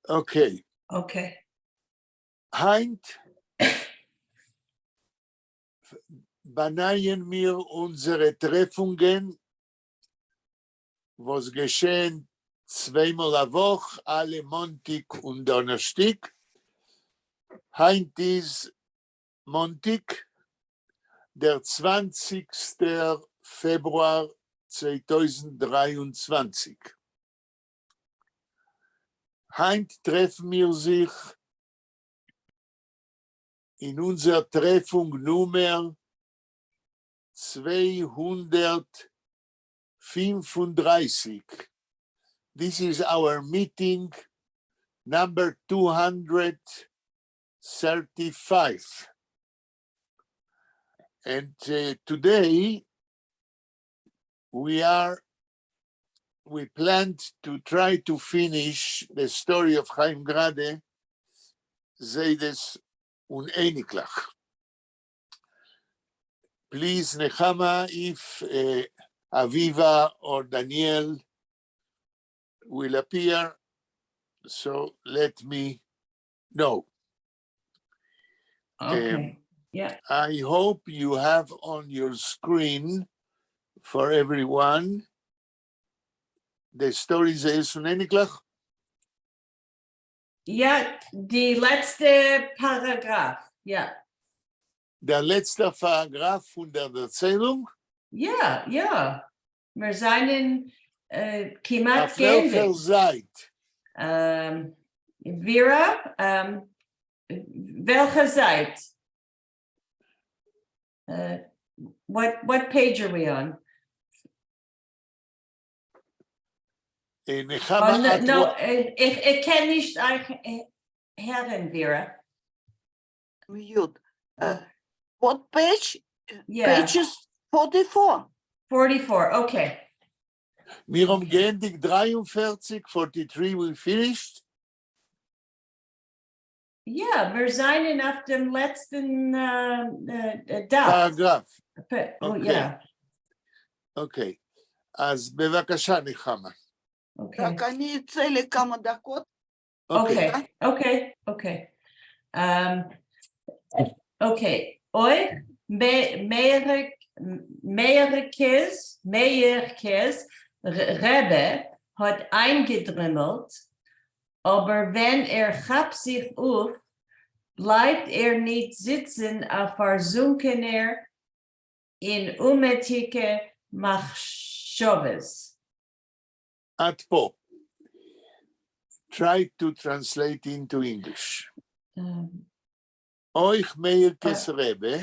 Okay. Okay. הײַנט באַנײַען מיר אונדזערע טרעפֿונגען, וואָס געשעען צוויי מאָל אַ וואָך, אַלע מאָנטיק און דאָנערשטיק. הײַנט איז מאָנטיק, דער 20סטער פֿעברואַר 2023. הײַנט טרעפֿן מיר זיך אין אונדזער טרעפֿונג נומער 235. This is our meeting number 235. And today we planned to try to finish the story of Chaim Grade, זיידעס און אייניקלעך. Please, Nechama, if Aviva or Daniel will appear, so let me know. Okay. Yeah. I hope you have on your screen for everyone the story זיידעס און אייניקלעך. יאָ, די לעצטע פּאַראַגראַף. יאָ. דער לעצטער פּאַראַגראַף פֿון דער דערציילונג. יאָ. מיר זײַנען כּמעט אויף וועלכער געענדיקט. זײַט? Vera, וועלכע זײַט? What page are we on? נחמה, Oh, no, את no, רואה- איך קען נישט אײַך הערן, Vera. Mute. What page? Yeah. Pages 44. 44, okay. מיר האָבן געענדיקט 43, 43, we finished. יאָ, מיר זײַנען אויף דעם לעצטן דף. פּאַראַגראַף. Oh, Okay. Yeah. אוקיי. אז בבקשה, נחמה. Okay. רק אני אצא לכמה דקות. אוקיי. Okay. אויך מאירקעס רבי האָט אײַנגעדרימלט, אָבער ווען ער כאַפּט זיך אויף, בלײַבט ער ניט זיצן אַ פֿאַרזונקענער אין אומעטיקע מחשבֿות. עד פה. Try to translate into English. אויך מאירקעס רבי.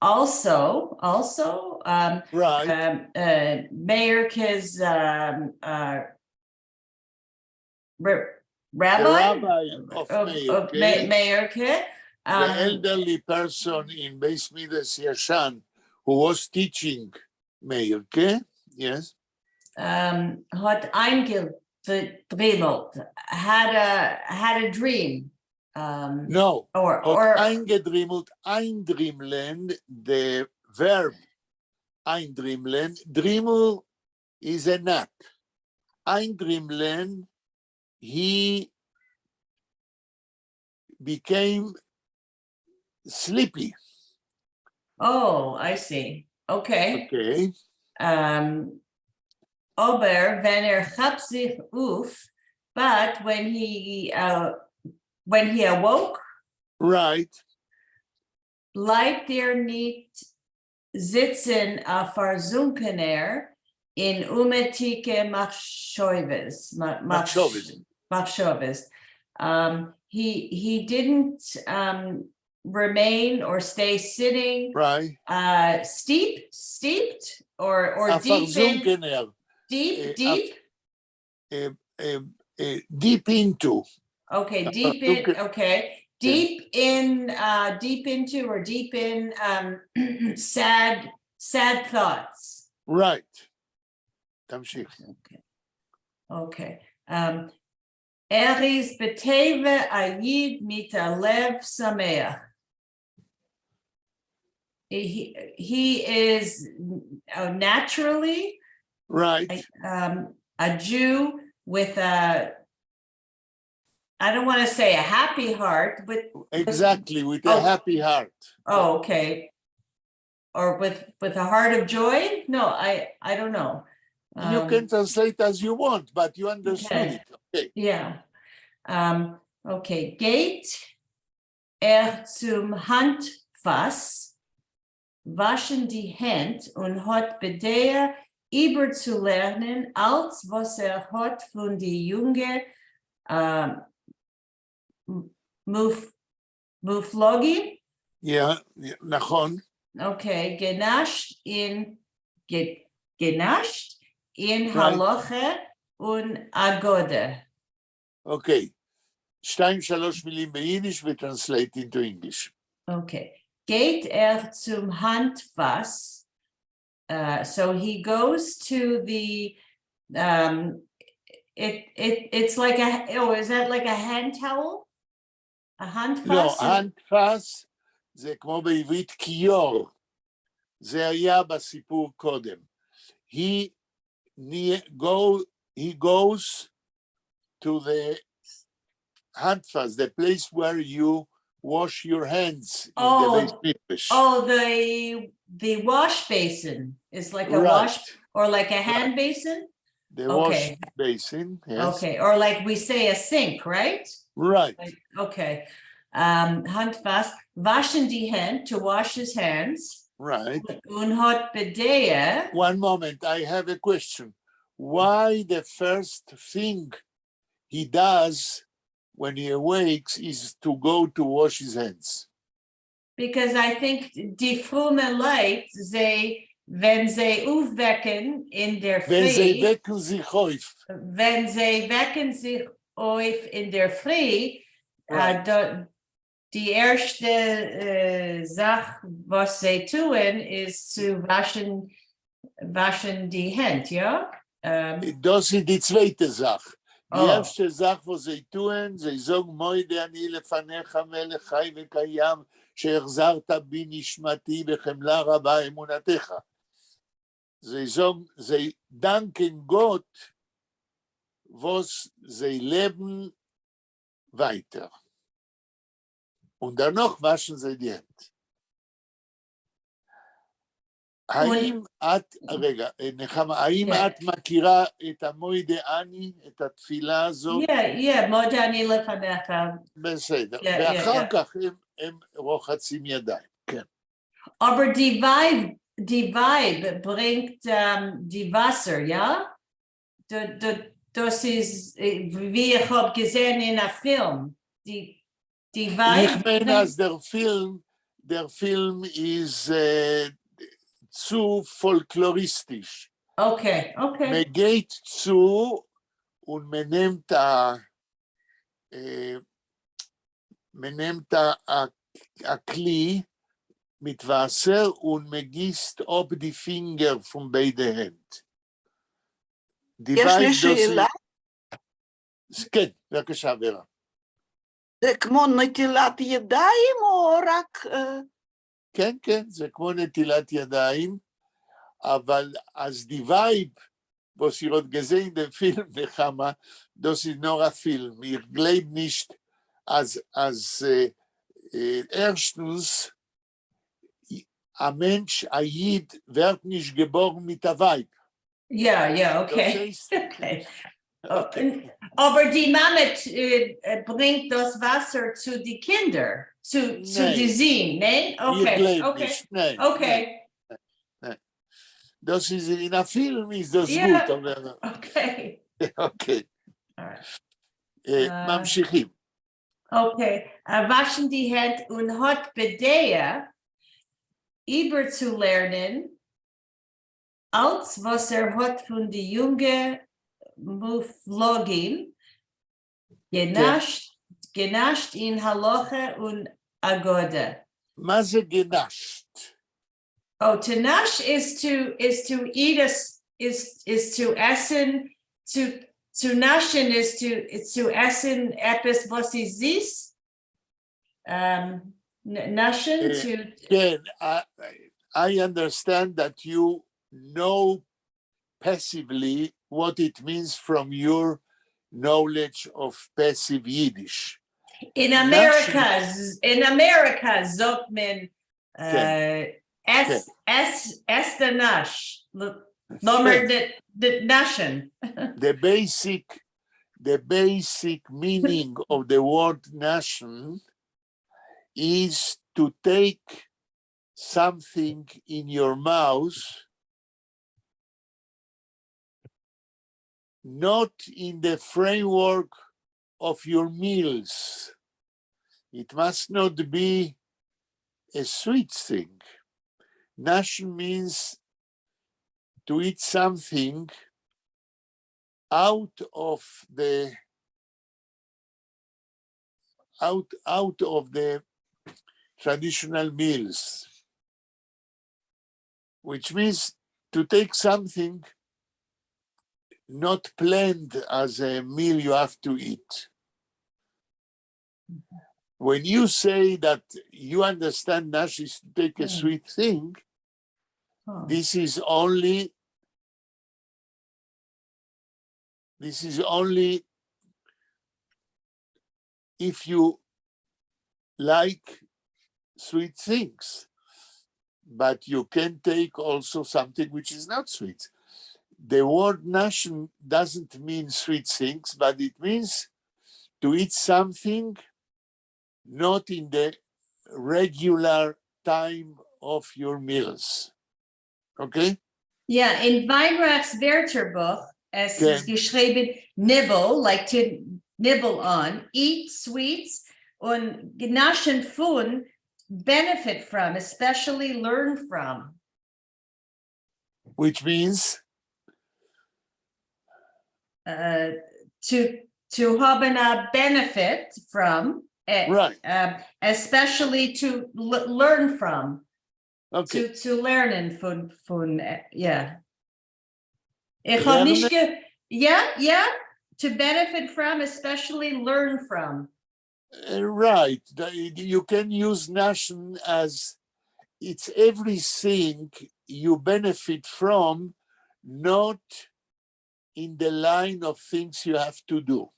Also, Meirke's The rabbi rabbi of of Meirke, Meirke, the elderly person in בית מדרש ישן who was teaching Meirke, yes. האָט אײַנגעדרימלט, had a dream. No, or האָט or אײַנגעדרימלט, אײַנדרימלען, the verb אײַנדרימלען, דרימל is a nap. אײַנדרימלען, he became sleepy. Oh, I see. Okay. Okay. אָבער ווען ער כאַפּט זיך אויף, but when he awoke, בלײַבט ער ניט זיצן אַ פֿאַרזונקענער אין אומעטיקע מחשבֿות. מחשבֿות. מחשבֿות. He didn't remain or stay sitting steeped or אַ deep in פֿאַרזונקענער. Deep, deep. Deep into. Okay, deep in, okay. Deep into or deep in sad thoughts. Right. תמשיך. Okay. ער איז בטבֿע אַ ייִד מיט אַ לב שמח. He is naturally a Jew with a I don't want to say a happy heart, with, Exactly, with a Oh. happy heart. oh, okay. Or with a heart of joy? No, I don't know. You can translate as you want, but you understood Okay. it. Okay. Yeah. Okay, גייט ער צום האַנטפֿאַס, וואַשן די הענט און האָט בדעה איבערצולערנען אַלץ, וואָס ער האָט פֿון די יונגע מופֿלגים, Yeah, נכון. Okay, גענאַשט אין הלכה און אגדה. אוקיי. שתיים, שלוש מילים ביידיש ו-translate into English. Okay. גייט ער צום האַנטפֿאַס. So he goes to the it's like a, oh, is that like a hand towel? A לא, האַנטפֿאַס? האַנטפֿאַס זה כמו בעברית כיור. זה היה בסיפור קודם. He goes to the האַנטפֿאַס, the place where you wash your hands in the Oh, בית מדרש. Oh, the wash basin is like a wash or like a hand basin? The wash basin, yes. Okay, or like we say a sink, right? Right. Like, okay. האַנטפֿאַס, וואַשן די הענט, to wash his hands. און האָט בדעה, One moment, I have a question. Why the first thing he does when he awakes is to go to wash his hands? Because I think די פֿרומע לײַט, זיי, ווען זיי אויפֿוועקן אין דער ווען זיי פֿרי, וועקן זיך אויף. ווען זיי וועקן זיך אויף אין דער פֿרי, די ערשטע זאַך, וואָס זיי טוען, איז צו וואַשן די הענט, יאָ? דאָס איז די צווייטע זאַך. די Oh. ערשטע זאַך, וואָס זיי טוען, זיי זאָגן, מודה אני לפניך מלך חי וקיים, שהחזרת בי נשמתי בחמלה רבה אמונתך. זיי זאָגן, זיי דאַנקען גאָט, וואָס זיי לעבן ווײַטער. און דערנאָך וואַשן זיי די הענט. האם את, רגע, נחמה, האם את מכירה את המודה אני, את התפילה הזאת? Yeah, מודה אני לפניך. בסדר. ואחר כך הם רוחצים ידיים, כן. אָבער די ווײַב ברענגט די וואַסער, יאָ? דאָס איז, ווי איך האָב געזען אין אַ פֿילם. די ווײַב איך מיין, אַז דער פֿילם איז צו פֿאָלקלאָריסטיש. מען גייט צו און מען נעמט אַ כּלי מיט וואַסער און מען גיסט אָפּ די פֿינגער פֿון ביידע הענט. די יש לי ווײַב, דאָס שאלה. כן, בבקשה, ורה. זה כמו נטילת ידיים או רק כן, זה כמו נטילת ידיים, אבל אַז די ווײַב, וואָס איר האָט געזען דעם פֿילם, נחמה, דאָס איז נאָר אַ פֿילם. איך גלייב נישט, אַז ערשטנס, אַ מענטש, אַ ייִד, ווערט נישט געבוירן מיט אַ ווײַב. Yeah, דאָס הייסט, Okay. אָבער די מאַמע ברענגט דאָס וואַסער צו די קינדער, צו ניין. די זין, ניין? איך גלייב נישט, ניין. ניין. דאָס איז אין אַ פֿילם איז דאָס גוט, אָבער אוקיי. Alright. ממשיכים. Okay, וואַשן די הענט און האָט בדעה איבערצולערנען אַלץ, וואָס ער האָט פֿון די יונגע מופֿלגים, גענאַשט אין הלכה און אגדה. מה זה גענאַשט? Oh, to נאַש is to eat a, is to עסן, to נאַשן is to עסן עפּעס וואָס איז זיס. נאַשן to כן, I understand that you know passively what it means from your knowledge of passive Yiddish. In America, in America, זאָגט מען, עס, עס, עס דער נאַש. לאָמיר ניט נאַשן. The basic meaning of the word נאַשן is to take something in your mouth, not in the framework of your meals. It must not be a sweet thing. נאַשן means to eat something out of the traditional meals, which means to take something not planned as a meal you have to eat. When you say that you understand נאַש is to take a sweet thing, this is only if you like sweet things, but you can take also something which is not sweet. The word נאַשן doesn't mean sweet things, but it means to eat something not in the regular time of your meals. Okay? Yeah, אין ווײַנרײַכס ווערטערבוך, עס איז געשריבן nibble, like to nibble on, eat sweets, און נאַשן פֿון, benefit from, especially learn from. Which means To האָבן a benefit from, especially to learn from, to לערנען פֿון, yeah. איך האָב נישט לערנען? Yeah, to benefit from, especially learn from. Right. You can use נאַשן as it's everything you benefit from, not in the line of things you have to do.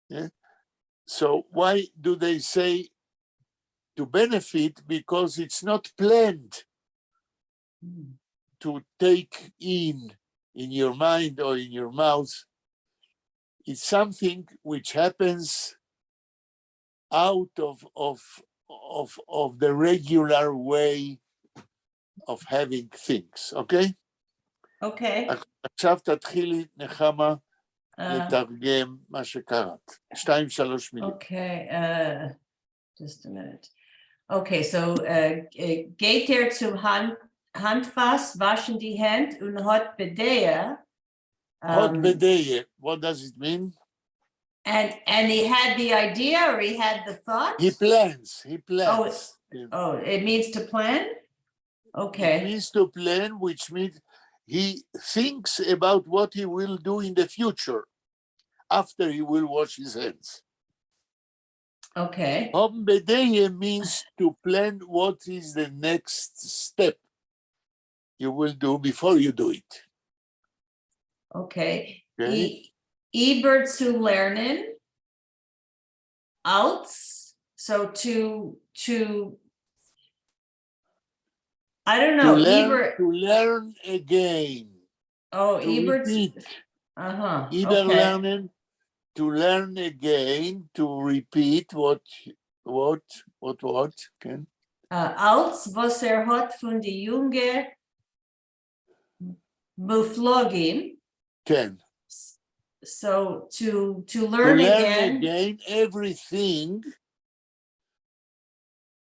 Yeah. So why do they say to benefit? Because it's not planned to take in your mind or in your mouth. It's something which happens out of the regular way of having things, okay? Okay. עכשיו תתחילי, נחמה, לתרגם מה שקראת. שתיים, שלוש מילים. Okay, just a minute. Okay, so גייט ער צום האַנטפֿאַס, וואַשן די הענט און האָט בדעה. האָט בדעה, what does it mean? And he had the idea or he had the thought? He plans, he plans. Oh, it means to plan? It means to plan, which means he thinks about what he will do in the future after he will wash his hands. האָבן בדעה means to plan what is the next step you will do before you do it. Okay. Okay? איבערצולערנען, אַלץ, so to, I don't To know, learn, איבער, to learn again. Oh, To איבער, repeat. איבערלערנען, to learn again, to repeat what, כן? אַלץ, וואָס ער האָט פֿון די יונגע מופֿלגים. כן. So to To learn learn again, again everything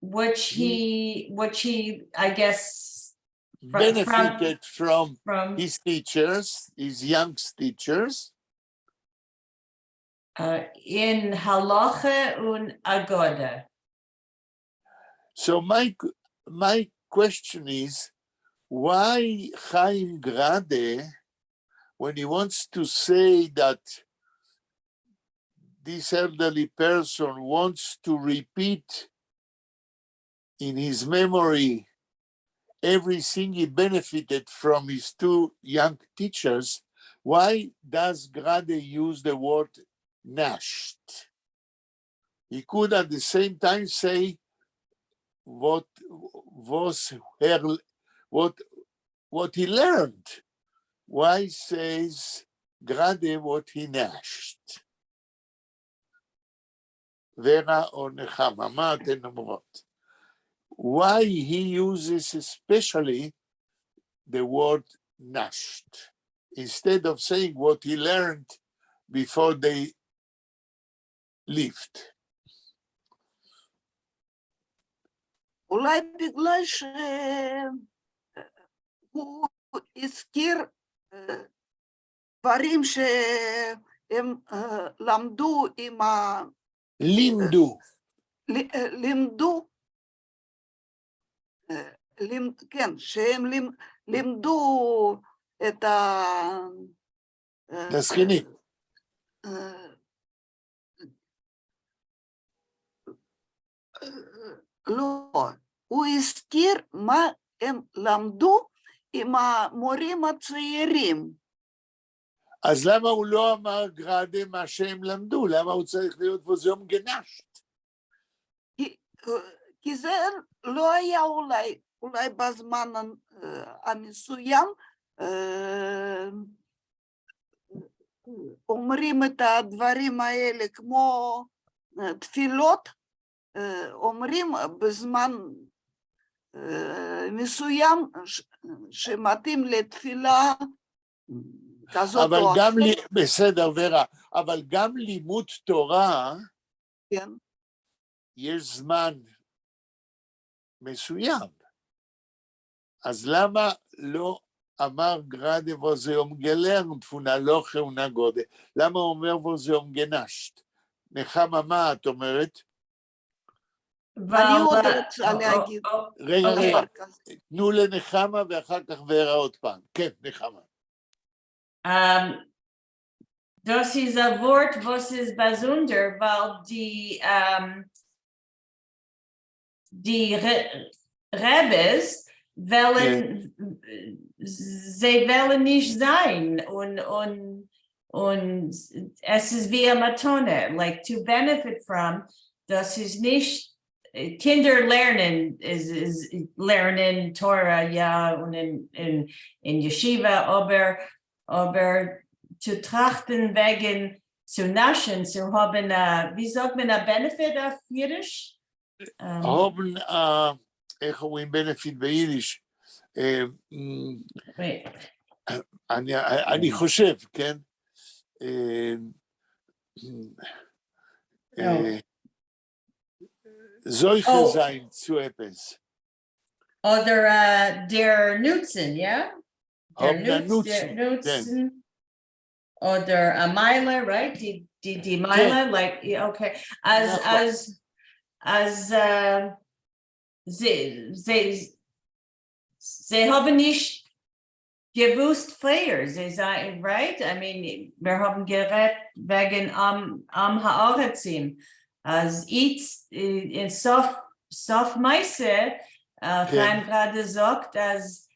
which he, I guess, benefited from from his teachers, his young teachers, אין הלכה און אגדה. So my question is, why Chaim Grade, when he wants to say that this elderly person wants to repeat in his memory everything he benefited from his two young teachers, Why does Grade use the word נאַשט? He could at the same time say what was her, what he learned. Why says Grade what he נאַשט? ורה או נחמה, מה אתן אומרות? Why he uses especially the word נאַשט instead of saying what he learned before they lived? אולי בגלל שהוא הזכיר דברים שהם למדו עם ה... לימדו. לימדו, כן, שהם לימדו את ה... את הזקנים. לא, הוא הזכיר מה הם למדו עם המורים הצעירים. אז למה הוא לא אמר גראדה מה שהם למדו? למה הוא צריך להיות וואָס זיי האָבן גענאַשט? כי זה לא היה אולי בזמן המסוים, אומרים את הדברים האלה כמו תפילות, אומרים בזמן מסוים שמתאים לתפילה כזאת אבל או גם, אחרת. בסדר, ורה, אבל גם לימוד תורה, כן. יש זמן מסוים. אז למה לא אמר גראדה וואָס זיי האָבן געלערנט פֿון הלכה און אגדה? למה הוא אומר וואָס זיי האָבן גענאַשט? נחמה, מה את אומרת? אני עוד רוצה להגיד. רגע, רגע, דבר כזה. תנו לנחמה ואחר כך ורה עוד פעם. כן, נחמה. דאָס איז אַ וואָרט, וואָס איז באַזונדער, ווײַל די רביס וועלן, זיי וועלן נישט זײַן און עס איז ווי אַ מתּנה, like to benefit from, דאָס איז נישט, קינדער לערנען, איז לערנען תּורה, יאָ, און אין ישיבֿה, אָבער צו טראַכטן וועגן צו נאַשן, צו האָבן, אַ, ווי זאָגט מען, אַ benefit אויף ייִדיש? האָבן, איך אומרים benefit ביידיש? Wait. אני חושב, כן? זוכה זײַן צו עפּעס. אָדער דער נוצן, יאָ? דער האָבן אַ נוץ, דער נוצן, כן. נוצן. אָדער אַ מעלה, right? די מעלה, like, yeah, okay. אַז, נכון. אַז, זיי האָבן נישט געוווּסט פֿריִער, זיי זײַנען, right? I mean, מיר האָבן גערעדט וועגן עם־הארצים. אַז איצט אין סוף מעשׂה, חיים גראַדע זאָגט, אַז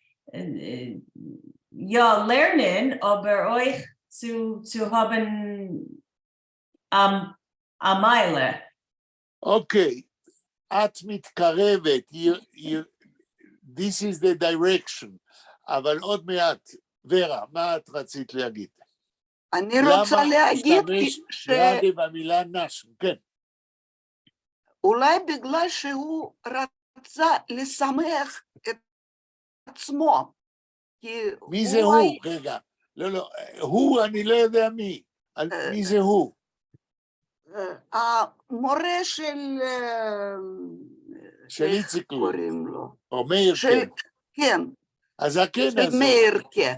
יאָ, לערנען, אָבער אויך צו האָבן אַ מעלה. אוקיי, את מתקרבת, this is the direction, אבל עוד מעט, ורה, מה את רצית להגיד? אני רוצה למה להגיד השתמש גראדה במילה נאַשן, כן. אולי בגלל שהוא רצה לשמח את עצמו. כי מי זה הוא הוא? רגע, לא, לא, הוא, אני לא יודע מי. מי זה הוא? המורה של של איך איציקל. קוראים לו? או מאירקה. כן. הזקן של הזה. מאירקה.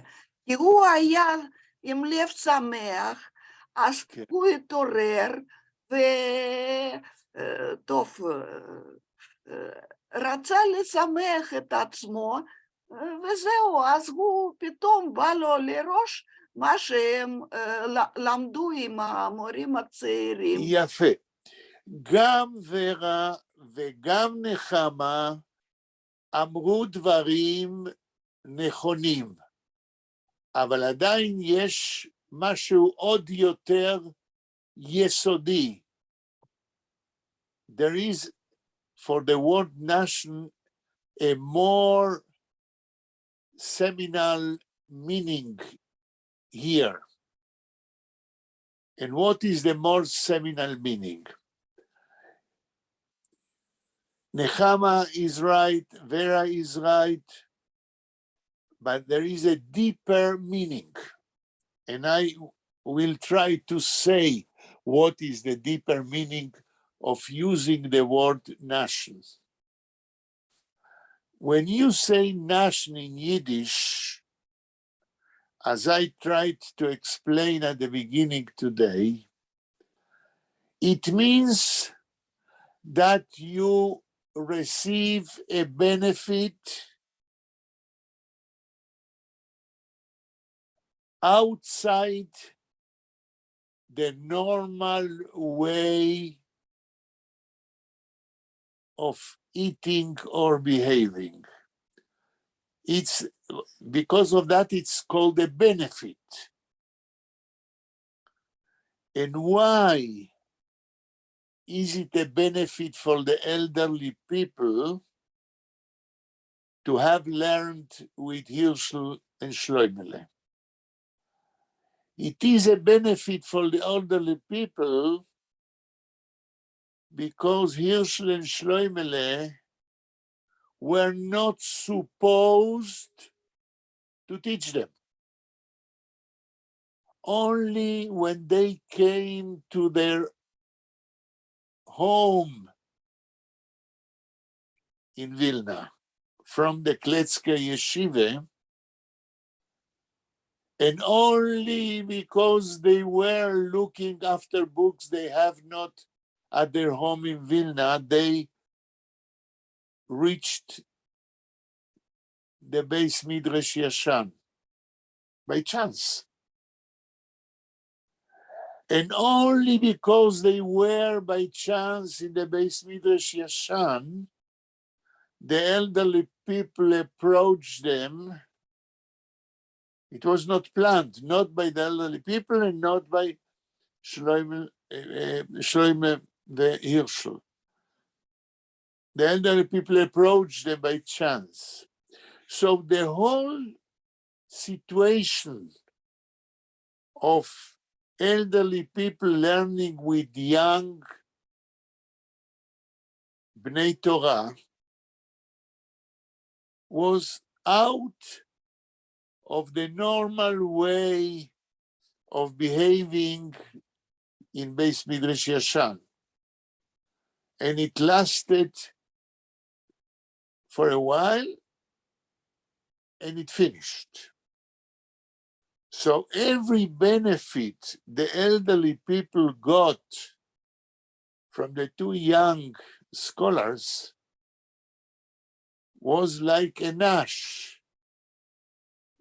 כי הוא היה עם לב שמח, אז הוא התעורר, וטוב, רצה לשמח את עצמו, וזהו, אז הוא פתאום בא לו לראש מה שהם למדו עם המורים הצעירים. יפה. גם ורה וגם נחמה אמרו דברים נכונים. אבל עדיין יש משהו עוד יותר יסודי. There is for the word נאַשן a more seminal meaning here. And what is the more seminal meaning? Nechama is right, Vera is right, but there is a deeper meaning. And I will try to say what is the deeper meaning of using the word נאַשן. When you say נאַשן in Yiddish, as I tried to explain at the beginning today, it means that you receive a benefit outside the normal way of eating or behaving. It's because of that it's called a benefit. And why is it a benefit for the elderly people to have learned with Hirschel and Shloimele? It is a benefit for the elderly people because Hirschel and Shloimele were not supposed to teach them. Only when they came to their home in Vilna from the Kletzker Yeshiva, and only because they were looking after books they have not at their home in Vilna, they reached the בית מדרש ישן by chance. And only because they were by chance in the בית מדרש ישן, the elderly people approached them. It was not planned, not by the elderly people and not by Shloime the Hirschel. The elderly people approached them by chance. So the whole situation of elderly people learning with young בני תורה was out of the normal way of behaving in בית מדרש ישן. And it lasted for a while and it finished. So every benefit the elderly people got from the two young scholars was like a נאַש,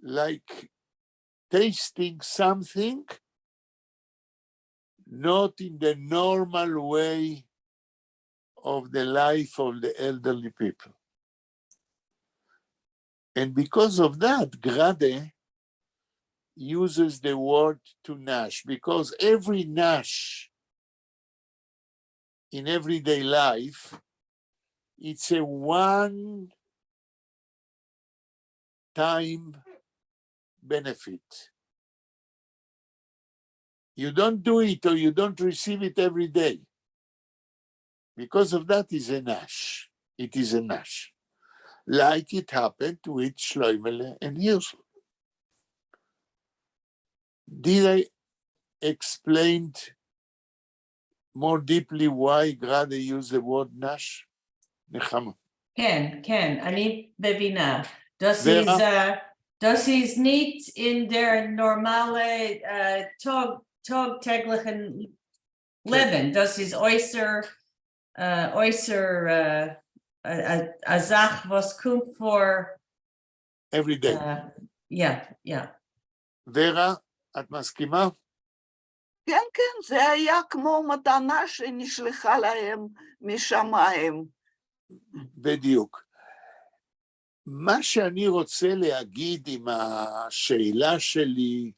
like tasting something not in the normal way of the life of the elderly people. And because of that, Grade uses the word to נאַש, because every נאַש in everyday life, it's a one time benefit. You don't do it or you don't receive it every day. Because of that is a נאַש. It is a נאַש. Like it happened with Shloimele and Hirschel. Did I explain more deeply why Grade used the word נאַש? נחמה. כן, כן, אני מבינה. דאָס ורה? איז, דאָס איז נישט אין דער נאָרמאַלע טאָג, טאָג־טעגלעכן לעבן. דאָס איז אויסער, אויסער אַ זאַך, וואָס קומט פֿאָר. Every day. יאָ. ורה, את מסכימה? כן, כן, זה היה כמו מתנה שנשלחה להם משמיים. בדיוק. מה שאני רוצה להגיד עם השאלה שלי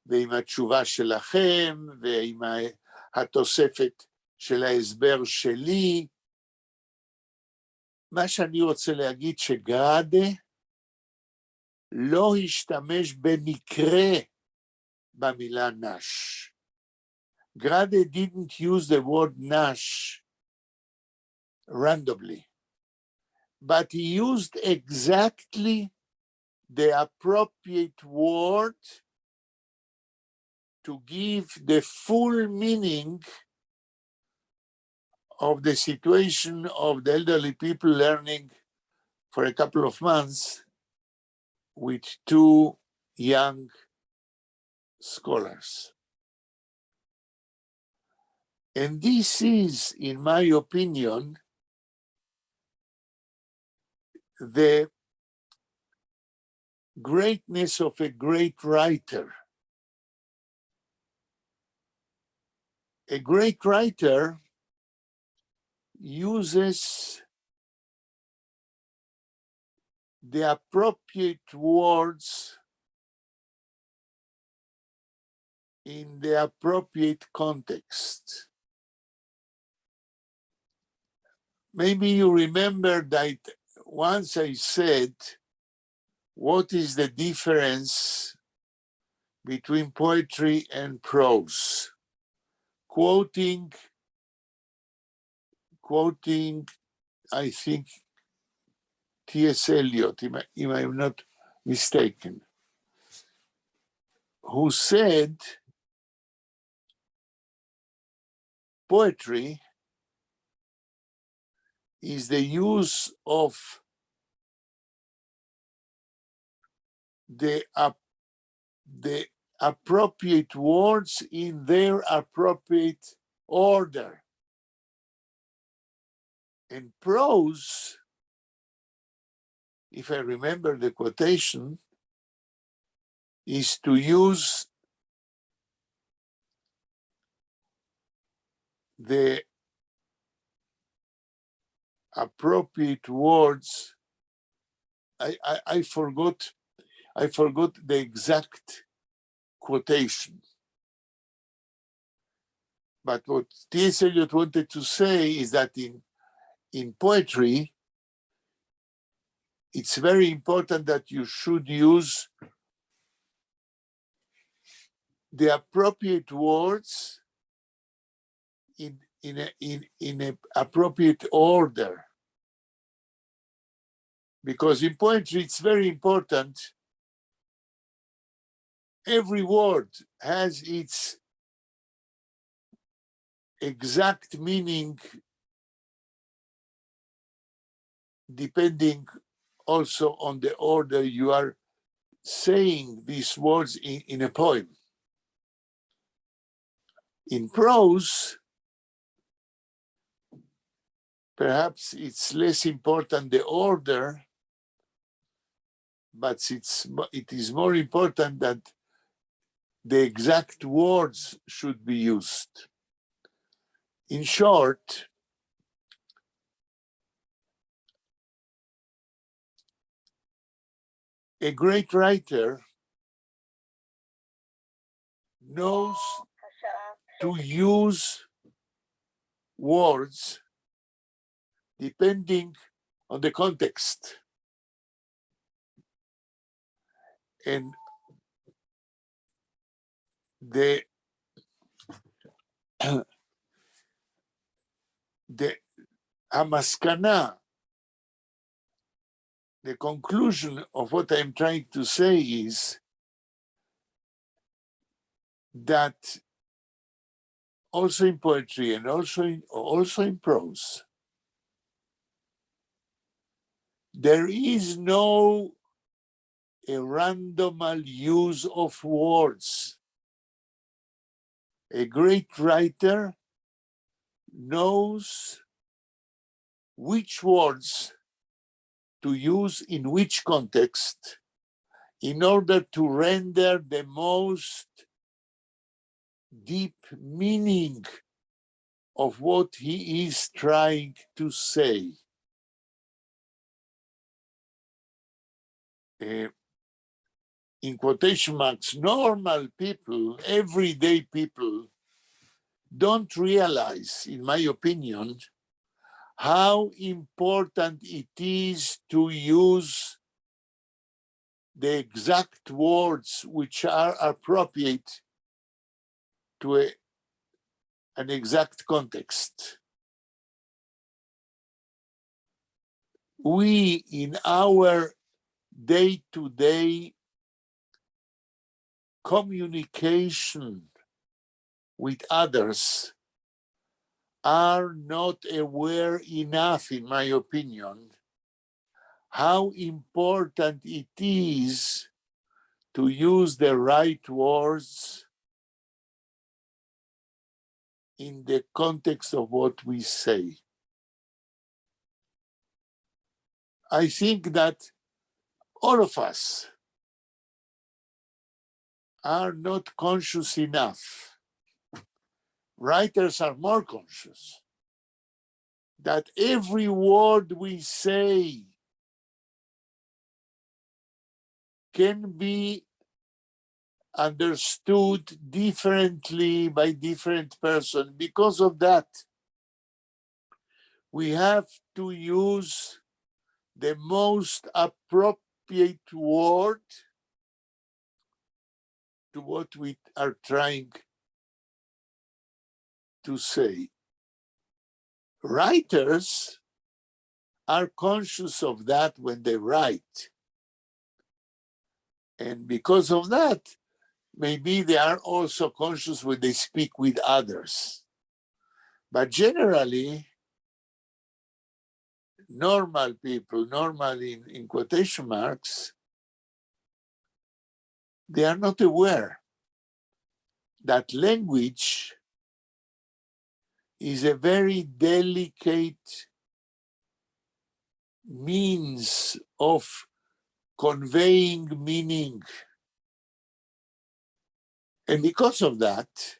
ועם התשובה שלכם ועם התוספת של ההסבר שלי, מה שאני רוצה להגיד שגראדה לא השתמש במקרה במילה נאַש. Grade didn't use the word נאַש randomly, but he used exactly the appropriate word to give the full meaning of the situation of the elderly people learning for a couple of months with two young scholars. And this is, in my opinion, the greatness of a great writer. A great writer uses the appropriate words in the appropriate context. Maybe you remember that once I said, what is the difference between poetry and prose? Quoting, I think, T.S. Eliot, if I'm not mistaken, who said poetry is the use of the appropriate words in their appropriate order. And prose, if I remember the quotation, is to use the appropriate words. I forgot the exact quotation. But what T.S. Eliot wanted to say is that in poetry, it's very important that you should use the appropriate words in an appropriate order. Because in poetry, it's very important. Every word has its exact meaning depending also on the order you are saying these words in a poem. In prose, perhaps it's less important the order, but it is more important that the exact words should be used. In short, a great writer knows to use words depending on the context. And the המסקנה, the conclusion of what I'm trying to say is that also in poetry and also in prose, there is no a random use of words. A great writer knows which words to use in which context in order to render the most deep meaning of what he is trying to say. In quotation marks, normal people, everyday people, don't realize, in my opinion, how important it is to use the exact words which are appropriate to an exact context. We, in our day-to-day communication with others, are not aware enough, in my opinion, how important it is to use the right words in the context of what we say. I think that all of us are not conscious enough. Writers are more conscious that every word we say can be understood differently by different person. Because of that, we have to use the most appropriate word to what we are trying to say. Writers are conscious of that when they write. And because of that, maybe they are also conscious when they speak with others. But generally, normal people, normal in quotation marks, they are not aware that language is a very delicate means of conveying meaning. And because of that,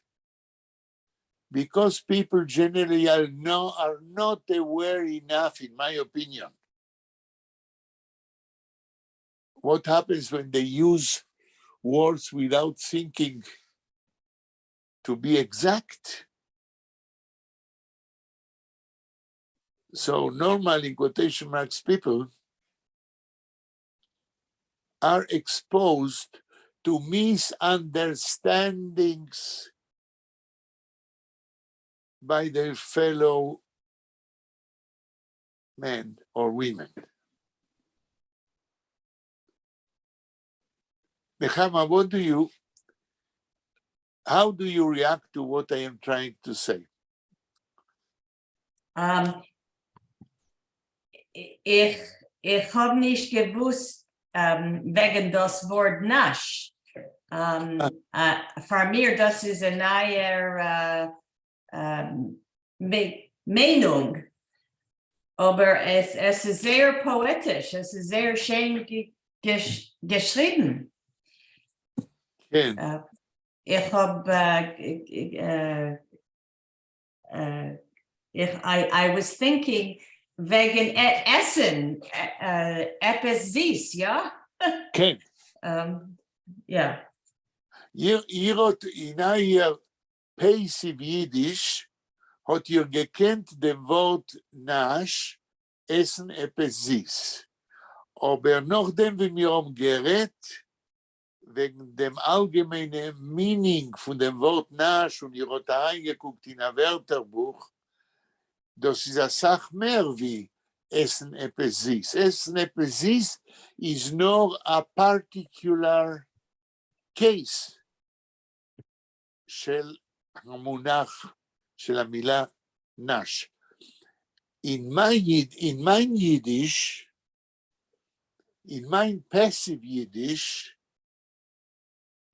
because people generally are not aware enough, in my opinion, what happens when they use words without thinking to be exact. So normally, in quotation marks, people are exposed to misunderstandings by their fellow men or women. Nechama, how do you react to what I am trying to say? איך האָב נישט געוווּסט וועגן דאָס וואָרט נאַש. פֿאַר מיר, דאָס איז אַ נײַער מיינונג. אָבער עס איז זייער פּאָעטיש, עס איז זייער שיין געשריבן. כן. איך האָב, I was thinking וועגן עסן, עפּעס זיס, יאָ? כן. Yeah. איר האָט אין אײַער passive ייִדיש, האָט איר געקענט דעם וואָרט נאַש, עסן עפּעס זיס. אָבער נאָך דעם, ווי מיר האָבן גערעדט, וועגן דעם אַלגעמיינעם meaning פֿון דעם וואָרט נאַש, און איר האָט אַרײַנגעקוקט אין אַ ווערטערבוך, דאָס איז אַ סך מער ווי עסן עפּעס זיס. עסן עפּעס זיס איז נאָר אַ particular case של המונח של המילה נאַש. אין מײַן ייִדיש, אין מײַן passive ייִדיש,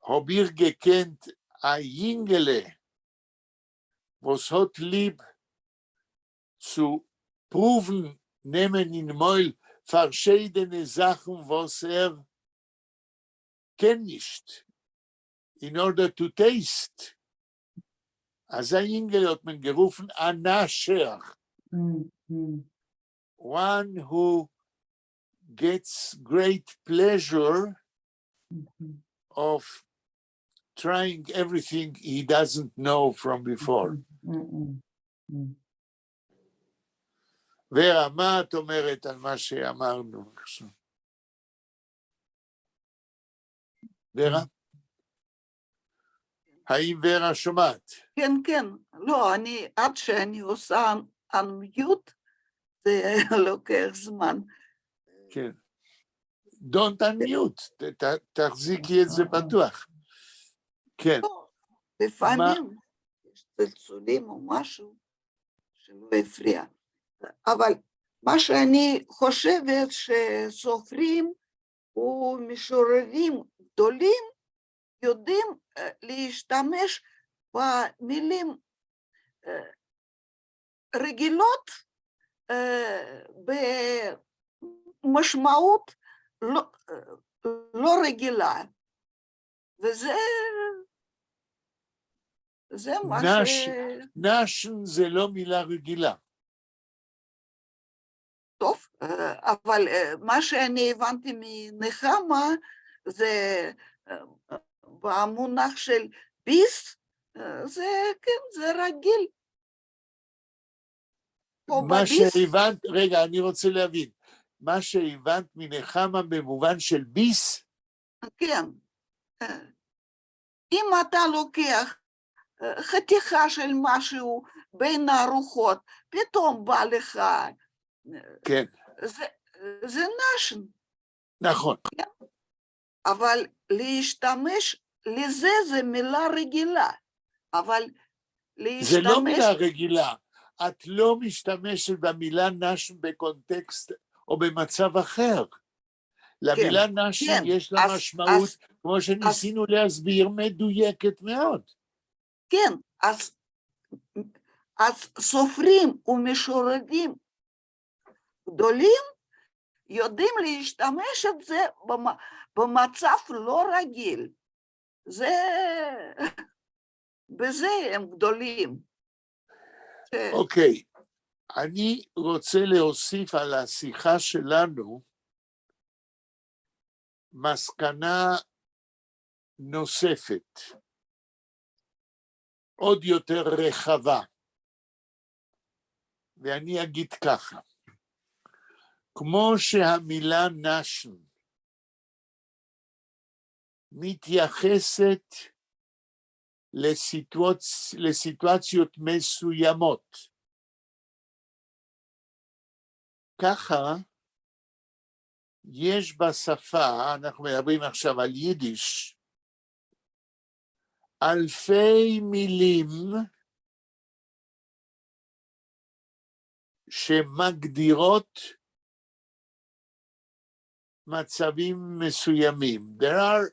האָב איך געקענט אַ ייִנגעלע, וואָס האָט ליב צו פּרוּוון נעמען אין מויל פֿאַרשיידענע זאַכן, וואָס ער קען נישט, in order to taste. אַזאַ ייִנגעלע האָט מען גערופֿן אַ נאַשער. One who gets great pleasure of trying everything he doesn't know from before. ורה, מה את אומרת על מה שאמרנו עכשיו? ורה? האם ורה שומעת? כן, כן, לא, אני, עד שאני עושה unmute, זה לוקח זמן. כן. Don't unmute, תחזיקי את זה פתוח. כן. לא, לפעמים יש צלצולים או משהו שלא הפריע. אבל מה שאני חושבת שסופרים ומשוררים גדולים יודעים להשתמש במילים רגילות במשמעות לא רגילה. וזה זה מה ש... נאשן זה לא מילה רגילה. טוב, אבל מה שאני הבנתי מנחמה זה במונח של ביס, זה כן, זה רגיל. מה שהבנת, רגע, אני רוצה להבין, מה שהבנת מנחמה במובן של ביס? כן. אם אתה לוקח חתיכה של משהו בין הארוחות, פתאום בא לך... כן. זה נאשן. נכון. אבל להשתמש לזה זה מילה רגילה, אבל להשתמש... זה לא מילה רגילה. את לא משתמשת במילה נאשן בקונטקסט או במצב אחר. למילה נאשן כן, יש לה אז, משמעות, אז, כמו שניסינו אז, להסביר, מדויקת מאוד. כן, אז סופרים ומשוררים גדולים יודעים להשתמש את זה במצב לא רגיל. זה, בזה הם גדולים. אוקיי, אני רוצה להוסיף על השיחה שלנו מסקנה נוספת, עוד יותר רחבה, ואני אגיד ככה, כמו שהמילה נאשן מתייחסת לסיטואציות מסוימות, ככה יש בשפה, אנחנו מדברים עכשיו על יידיש, אלפי מילים שמגדירות מצבים מסוימים. There are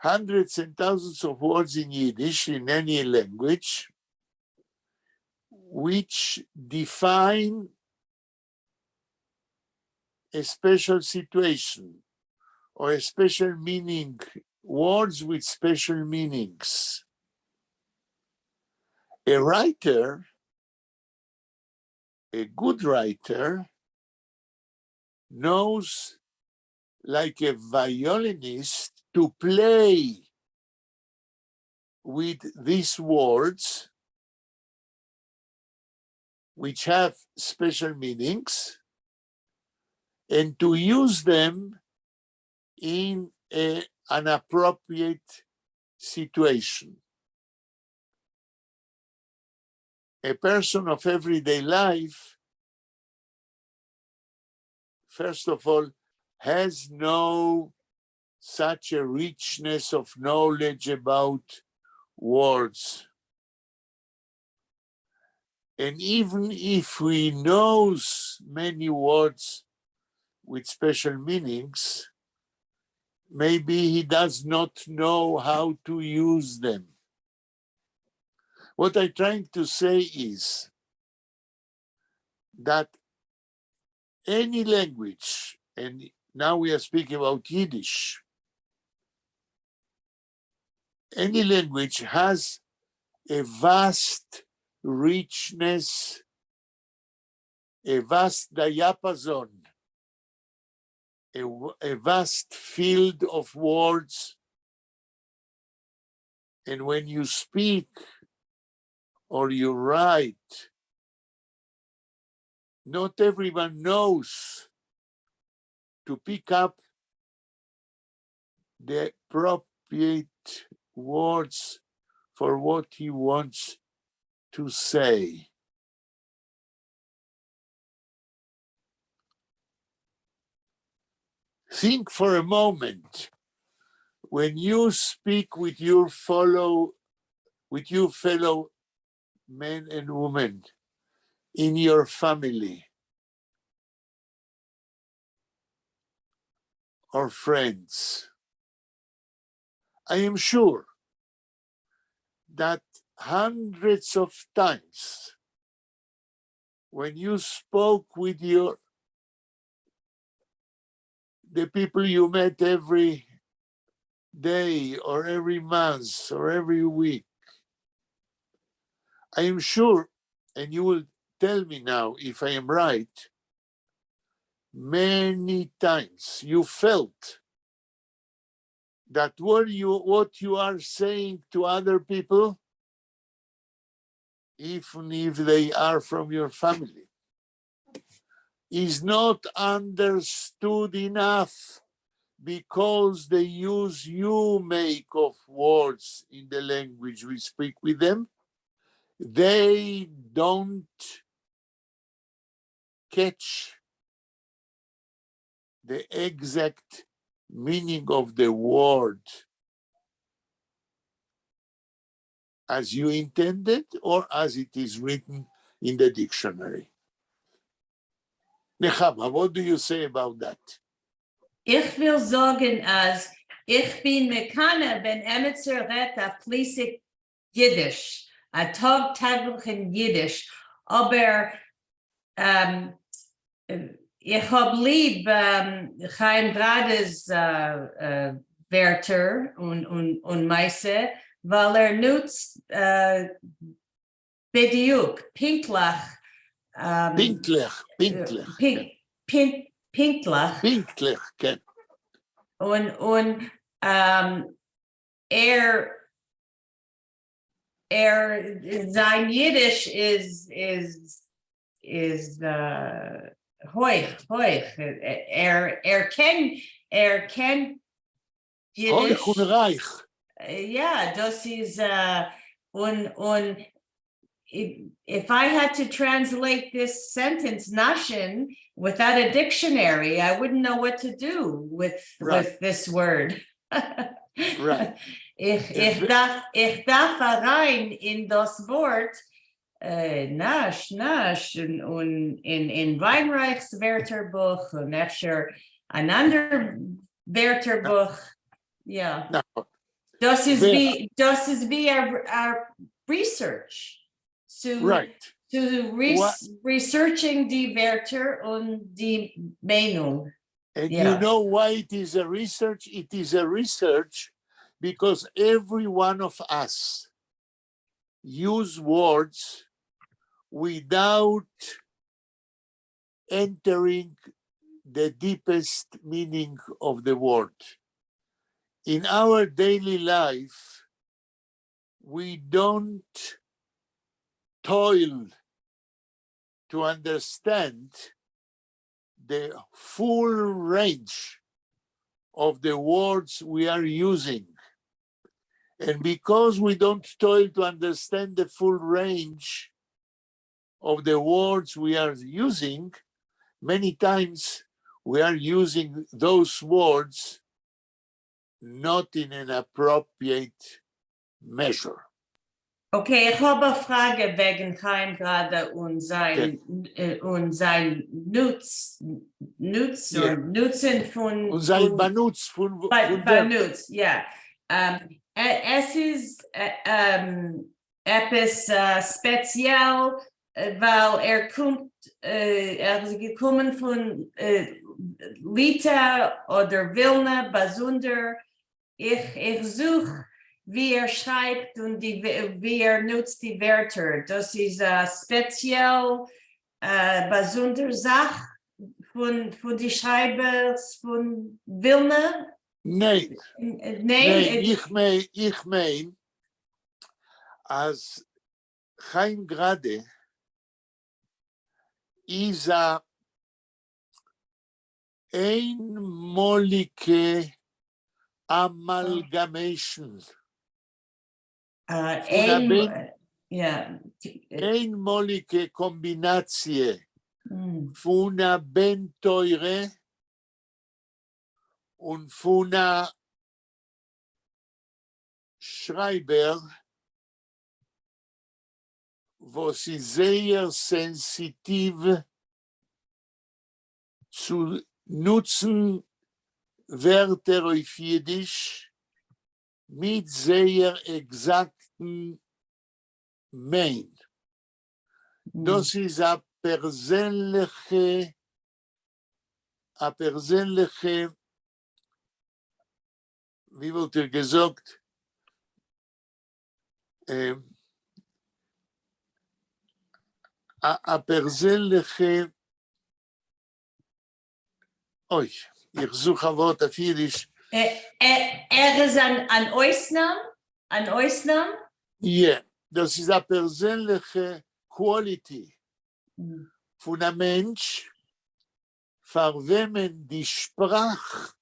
hundreds and thousands of words in Yiddish, in any language, which define a special situation or a special meaning, words with special meanings. A writer, a good writer, knows, like a violinist, to play with these words, which have special meanings, and to use them in an appropriate situation. A person of everyday life, first of all, has no such a richness of knowledge about words. And even if he knows many words with special meanings, maybe he does not know how to use them. What I'm trying to say is that any language, and now we are speaking about Yiddish, any language has a vast richness, a vast diapason a vast field of words, and when you speak or you write, not everyone knows to pick up the appropriate words for what he wants to say. Think for a moment when you speak with your fellow men and women in your family or friends. I am sure that hundreds of times when you spoke with your the people you met every day or every month or every week, I am sure, and you will tell me now if I am right, many times you felt that what you are saying to other people, even if they are from your family, is not understood enough because they use you make of words in the language we speak with them. They don't catch the exact meaning of the word as you intended or as it is written in the dictionary. Nechama, what do you say about that? איך וויל זאָגן, אַז איך בין מקנא, ווען עמעצער רעדט אַ פֿליסיק ייִדיש, אַ טאָג־טעגלעכן ייִדיש, אָבער איך האָב ליב חיים גראַדעס ווערטער און מעשׂה, ווײַל ער נוצט בדיוק, פּינקטלעך. פּינקטלעך, פּינקטלעך. פּינקטלעך. פּינקטלעך, כן. און ער, זײַן ייִדיש איז הויך, הויך. ער קען הויך ייִדיש. און רײַך. יאָ, דאָס איז און if I had to translate this sentence, נאַשן, without a dictionary, I wouldn't know what to do with this word. איך דאַרף אַרײַן אין דאָס וואָרט, נאַש, נאַש, און אין ווײַנרײַכס ווערטערבוך און אפֿשר אַן אַנדער ווערטערבוך. יאָ. נכון. דאָס איז ווי our research. To, to researching די ווערטער און די מיינונג. And you know why it is a research? It is a research because every one of us use words without entering the deepest meaning of the word. In our daily life, we don't toil to understand the full range of the words we are using. And because we don't toil to understand the full range of the words we are using, many times we are using those words not in an appropriate measure. Okay, איך האָב אַ פֿראַגע וועגן חיים גראַדע און זײַן נוץ אָדער נוצן פֿון און זײַן באַנוץ פֿון ווערטער. באַנוץ, יאָ. עס איז עפּעס ספּעציעל, ווײַל ער איז געקומען פֿון ליטע אָדער ווילנע באַזונדער. איך זוך, ווי ער שרײַבט און ווי ער נוצט די ווערטער. דאָס איז אַ ספּעציעל באַזונדער זאַך פֿון, פֿון די שרײַבערס פֿון ווילנע? ניין. ניין? ניין, איך מיין, איך מיין, אַז חיים גראַדע איז אַ איינמאָליקע amalgamation. פֿון אַ בין איינמאָליקע קאָמבינאַציע פֿון אַ בן-תּורה און פֿון אַ שרײַבער, וואָס איז זייער סענסיטיוו צו נוצן ווערטער אויף ייִדיש מיט זייער עקזאַקטן מיין. דאָס איז אַ פּערזענלעכע, אַ פּערזענלעכע, ווי וואָלט איר געזאָגט, אַ פּערזענלעכע, אוי, איך זוך אַ וואָרט אויף ייִדיש. ער איז אַן אויסנאַם? אַן אויסנאַם? יע, דאָס איז אַ פּערזענלעכע quality פֿון אַ מענטש, פֿאַר וועמען די שפּראַך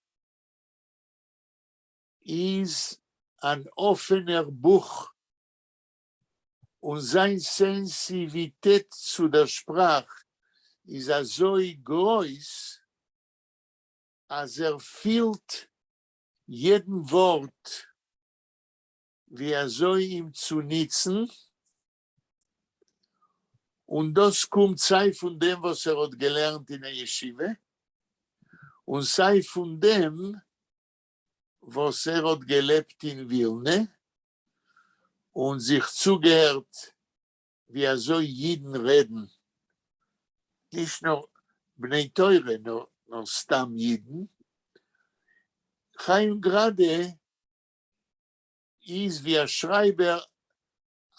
איז אַן אָפֿענער בוך, און זײַן סענסיוויטעט צו דער שפּראַך איז אַזוי גרויס, אַז ער פֿילט יעדן וואָרט ווי אַזוי אים צו ניצן, און דאָס קומט סײַ פֿון דעם, וואָס ער האָט געלערנט אין אַ ישיבֿה, און סײַ פֿון דעם, וואָס ער האָט געלעבט אין ווילנע און זיך צוגעהערט ווי אַזוי ייִדן רעדן, נישט נאָר בני תּורה, נאָר סתּם ייִדן. חיים גראַדע איז ווי אַ שרײַבער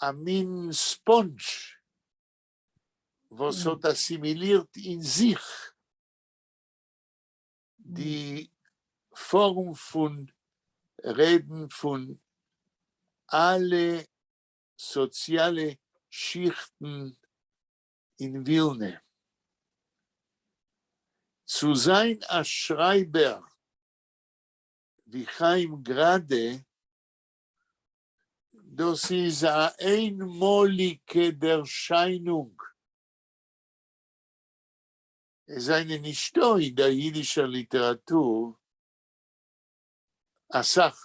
אַ מין sponge וואָס האָט אַסימילירט אין זיך די פֿאָרם פֿון רעדן פֿון אַלע סאָציאַלע שיכטן אין ווילנע. צו זײַן אַ שרײַבער ווי חיים גראַדע, דאָס איז אַ איינמאָליקע דערשײַנונג. עס זײַנען נישטאָ אין דער ייִדישער ליטעראַטור אַ סך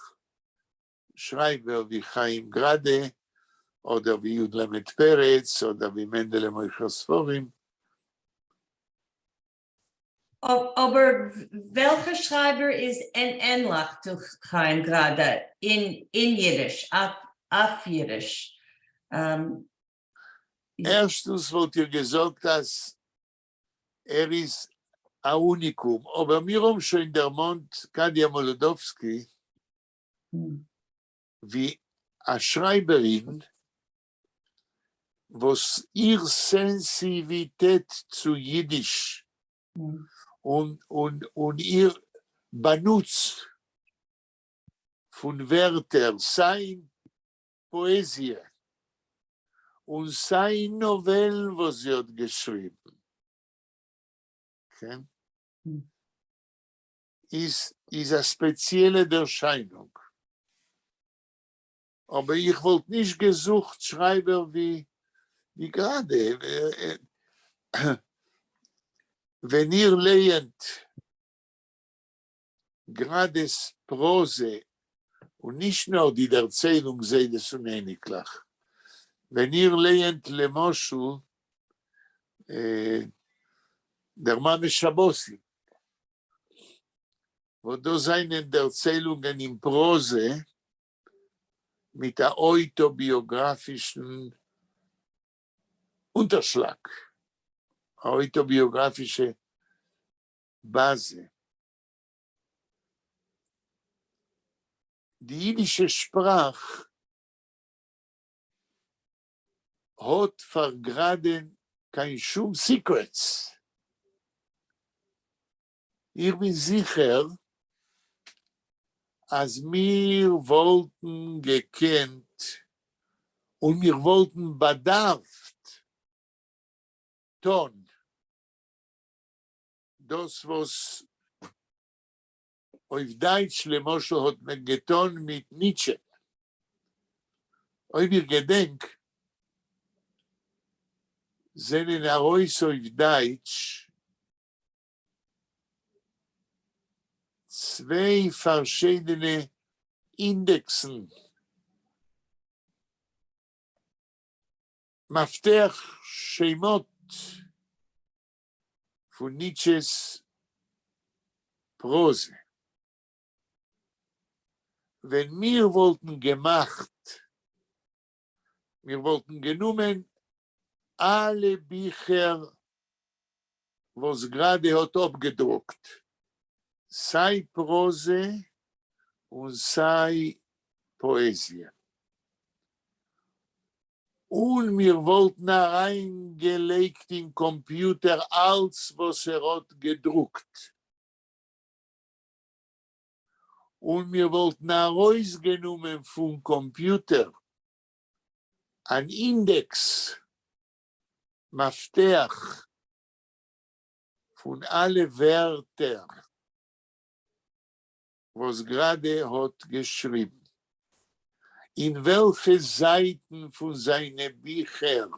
שרײַבער ווי חיים גראַדע, אָדער ווי י. ל. פּרץ, אָדער ווי מענדעלע מוכר-ספֿרים. אָבער וועלכער שרײַבער איז ענלעך צו חיים גראַדע אין ייִדיש, אויף ייִדיש? ערשטנס וואלט איך געזאגט אז ער איז א אוניקום, אבער מיר האבן שוין דערמאנט קאדיא מאלאדאווסקי ווי א שרייבערין וואס איר סענסיוויטעט צו אידיש און איר באנוץ פון ווערטער סיי אין פאעזיע און סיי אין נאוועלן וואס זי האט געשריבן, כן, איז איז א ספעציעלע ערשיינונג. אבער איך וואלט נישט געזוכט שרייבער ווי ווי גראדע. ווען איר לייענט גראדעס פראזע, און נישט נאר די דערציילונג זיידעס און אייניקלעך, ווען איר לייענט למשל דער מאמע שבתי, וואס דאס זענען דערציילונגען אין פראזע מיט א אויטאביאגראפישן אונטערשלאג, א אויטאביאגראפישע באזע. די אידישע שפראך האט פאר גראדען קיין שום secrets. איך בין זיכער אז מיר וואלטן געקענט און מיר וואלטן באדארפט טון דאס וואס אויף דייטש למשל האט מען געטון מיט ניטשע. אויב איך געדענק זענען ארויס אויף דייטש צוויי פארשידענע אינדעקסן, מפתח שמות פון ניטשע'ס פראזע. ווען מיר וואלטן געמאכט, מיר וואלטן גענומען אלע ביכער וואס גראדע האט אפגעדרוקט, סיי פראזע און סיי פאעזיע, און מיר וואלטן אריינגעלייגט אין קאמפיוטער אלץ וואס ער האט געדרוקט, און מיר וואלטן ארויסגענומען פון קאמפיוטער אן אינדעקס, מפתח, פון אלע ווערטער וואס גראדע האט געשריבן, אין וועלכע זייטן פון זיינע ביכער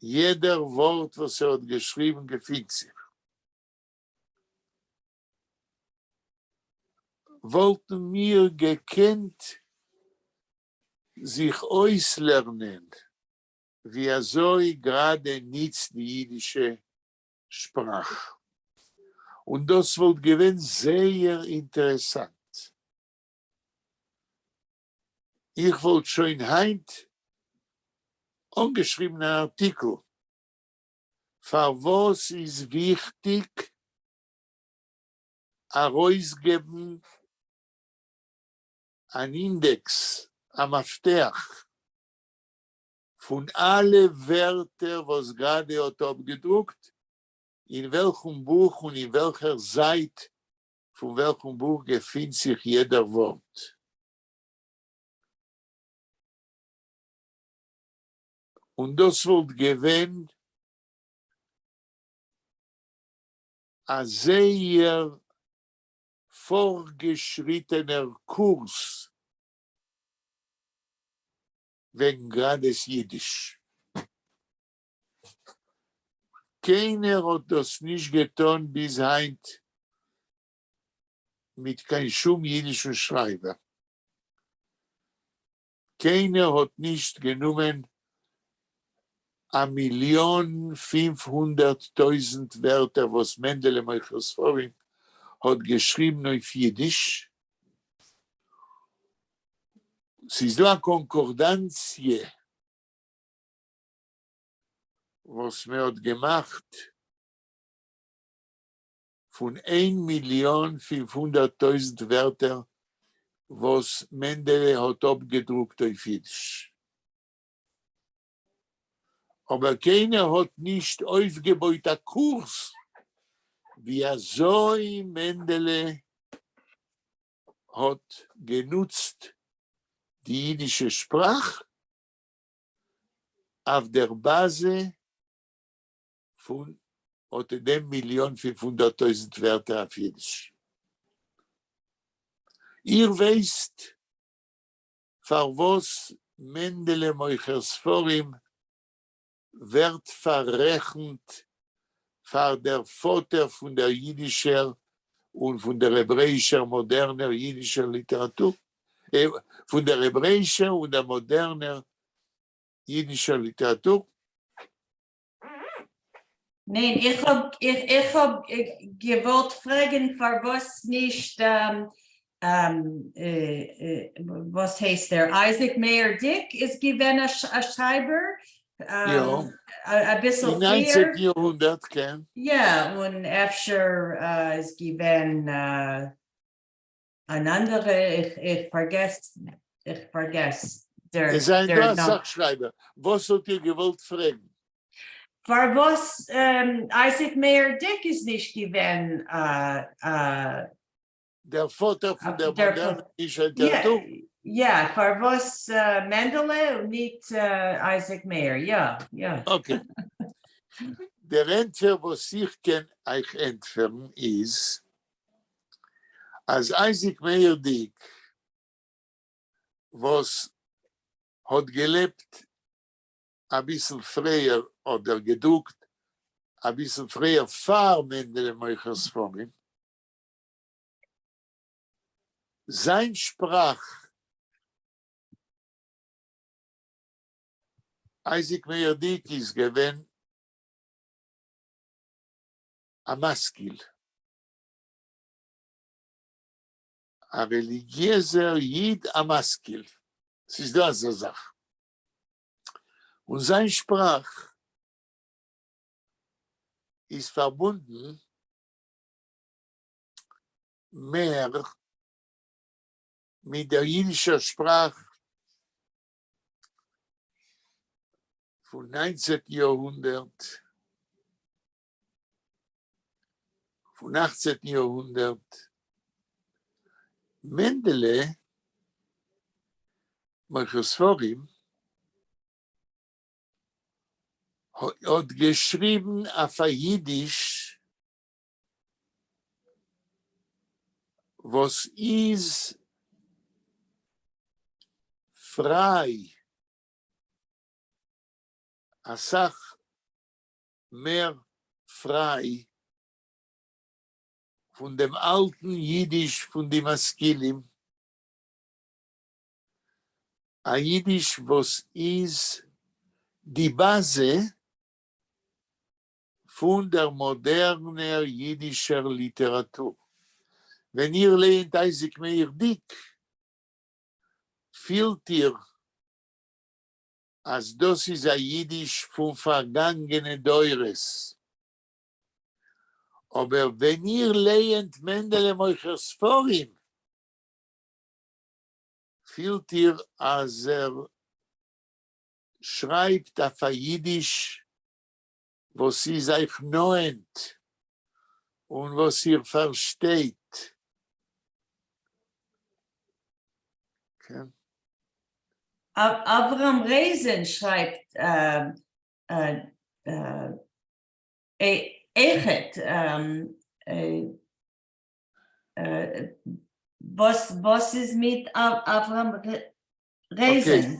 יעדער ווארט וואס ער האט געשריבן געפינט זיך. וואלטן מיר געקענט זיך אויסלערנען ווי אזוי גראדע ניצט די אידישע שפראך, און דאס וואלט געווען זייער אינטערעסאנט. איך וואלט שוין היינט אנגעשריבן אן ארטיקל פארוואס איז וויכטיג ארויסגעבן אן אינדעקס, א מפתח, פון אלע ווערטער וואס גראדע האט אפגעדרוקט, אין וועלכן בוך און אין וועלכער זייט פון וועלכן בוך געפינט זיך יעדער ווארט. און דאס וואלט געווען א זייער פארגעשריטענער קורס וועגן גראדעס אידיש. קיינער האט דאס נישט געטאן ביז היינט מיט קיין שום אידישן שרייבער. קיינער האט נישט גענומען א מיליאן 500,000 ווערטער וואס מענדעלע מוכר ספרים האט געשריבן אויף אידיש. ס'איז דא א קאנקארדאנציע וואס מען האט געמאכט פון 1,500,000 ווערטער וואס מענדעלע האט אפגעדרוקט אויף אידיש. אבער קיינער האט נישט אויפגעבויט א קורס ווי אזוי מענדעלע האט גענוצט די אידישע שפראך אויף דער באזע פון אט דעם 1,500,000 ווערטער אויף אידיש. איר ווייסט פארוואס מענדעלע מוכר ספרים ווערט פאררעכנט פאר דער פאטער פון דער אידישער און פון דער העברעאישער מאדערנער אידישער ליטעראטור, פון דער העברעאישער און דער מאדערנער אידישער ליטעראטור? ניין, איך האב איך האב געוואלט פרעגן פארוואס נישט וואס הייסט ער אייזיק מאיר דיק איז געווען א שרייבער אביסל פריער. אין 19 יארהונדערט, כן. יא, און אפשר איז געווען אן אנדערע, איך פארגעס, איך פארגעס דער. עס זענען דא אסאך שרייבער, וואס האט איר געוואלט פרעגן? פארוואס אייזיק מאיר דיק איז נישט געווען דער פאטער פון דער מאדערנער אידישער ליטעראטור. יא, פארוואס מענדעלע און ניט אייזיק מאיר, יא, יא. Okay. דער ענטפער וואס איך קען אייך ענטפערן איז, אז אייזיק מאיר דיק וואס האט געלעבט אביסל פריער אדער געדרוקט אביסל פריער פאר מענדעלע מוכר ספרים, זיין שפראך, אייזיק מאיר דיק איז געווען א משכיל, א רעליגיעזער איד א משכיל, ס'איז דא אזא זאך, און זיין שפראך איז פארבונדן מער מיט דער יידישער שפראך פון ניינצעטן יארהונדערט, פון אכצעטן יארהונדערט. מענדעלע מוכר ספרים האט געשריבן אויף א יידיש וואס איז פריי, אסאך מער פריי פון דעם אלטן אידיש פון די משכילים, א אידיש וואס איז די באזע פון דער מאדערנער יידישער ליטעראטור. ווען איר לייענט אייזיק מאיר דיק, פילט איר אז דאס איז א יידיש פון פארגאנגענע דורות. אבער ווען איר לייענט מענדעלע מוכר ספרים, פילט איר אז ער שרייבט אויף א יידיש וואס איז אייך נאענט און וואס איר פארשטייט. אברהם רייזען שרייבט אויכעט וואס איז מיט אברהם רייזען?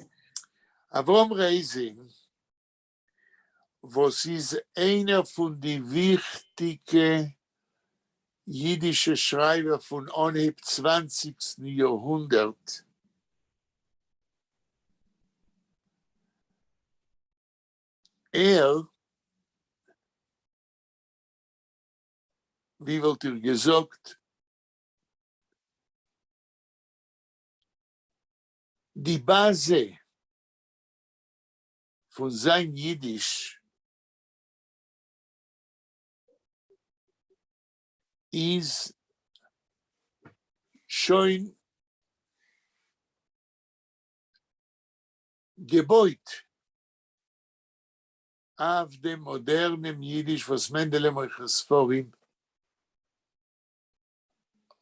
אברהם רייזען וואס איז איינער פון די וויכטיגע אידישע שרייבער פון אנהייב צוואנציגסטן יארהונדערט, ער, ווי וואלט איר געזאגט, די באזע פון זיין אידיש איז שוין געבויט אויף דעם מאדערנעם אידיש וואס מענדעלע מוכר ספרים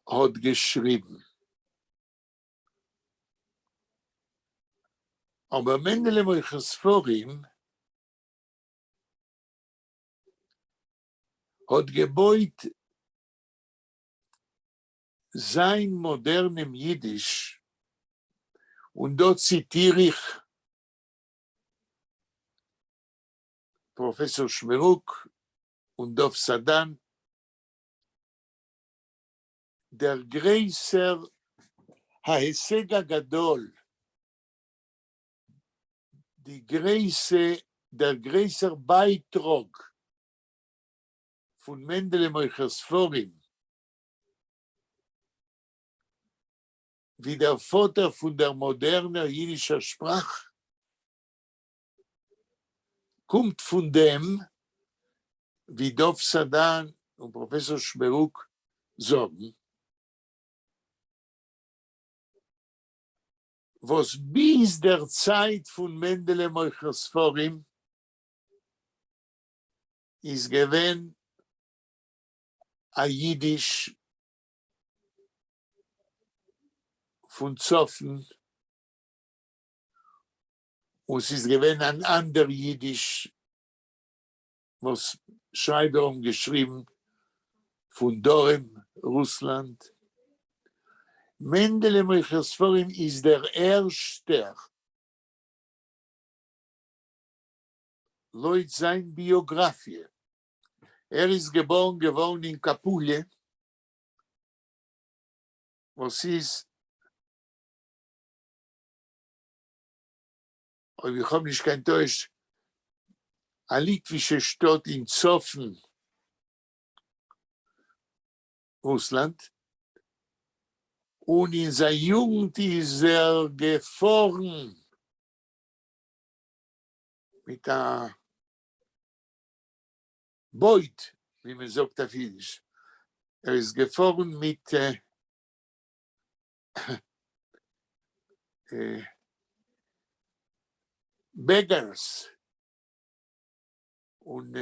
האט געשריבן. אבער מענדעלע מוכר ספרים האט געבויט זיין מאדערנעם אידיש, און דא ציטיר איך פראפעסאר שמרוק און דוב סדן, דער גרויסער ההישג הגדול, די גרויסע, דער גרויסער בייטראג פון מענדעלע מוכר ספרים, ווי דער פאטער פון דער מאדערנער יידישער שפראך, קומט פון דעם, ווי דוב סדן און פראפעסאר שמרוק זאגן, וואס ביז דער צייט פון מענדעלע מוכר ספרים. איז געווען אַ ייִדיש פֿון צפֿון און ס'איז געווען אַן אַנדער ייִדיש וואָס שרײַבער האָבן געשריבן פֿון דרום רוסלאַנד. מענדעלע מוכר ספֿרים איז דער ערשטער, לויט זײַן ביאָגראַפֿיע. ער איז געבאָרן געוואָרן אין קאַפּוליע, וואָס איז, אויב איך האב נישט קיין טעות, א ליטווישע שטאט אין צפון רוסלאנד, און אין זיין יוגנט איז ער געפארן מיט א boat, ווי מען זאגט אויף אידיש, ער איז געפארן מיט beggars און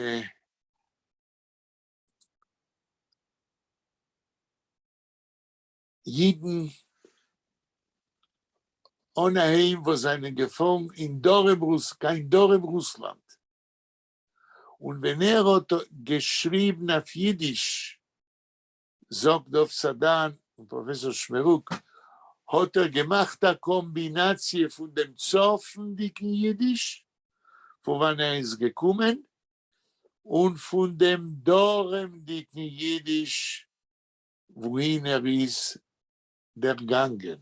אידן אן אהיים וואס זענען געפארן אין דרום רוס קיין דרום רוסלאנד, און ווען ער האט געשריבן אויף אידיש זאגט דוב סדן און פראפעסאר שמערוק, האט ער געמאכט א קאמבינאציע פון דעם צפונדיקן יידיש, פון וואנען ער איז געקומען, און פון דעם דרומדיקן יידיש, וואוהין ער איז דערגאנגען.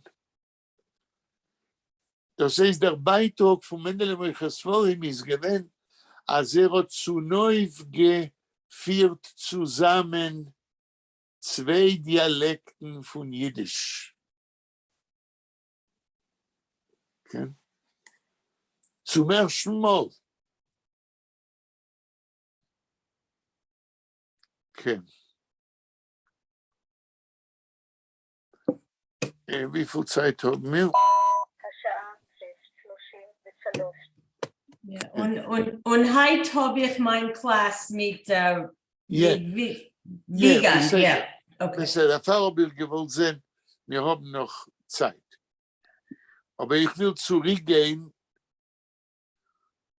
דאס הייסט דער בייטראג פון מענדעלע מוכר ספרים איז געווען אז ער האט צונויפגעפירט צוזאמען צוויי דיאלעקטן פון אידיש. כן? צום ערשטן מאל. כן. וויפיל צייט האבן מיר? השעה 6:33. און און און היינט האב איך מיין קלאס מיט וויגאן, יא, okay. בסדר, דערפאר האב איך געוואלט זען, מיר האבן נאך צייט. אבער איך וויל צוריק גיין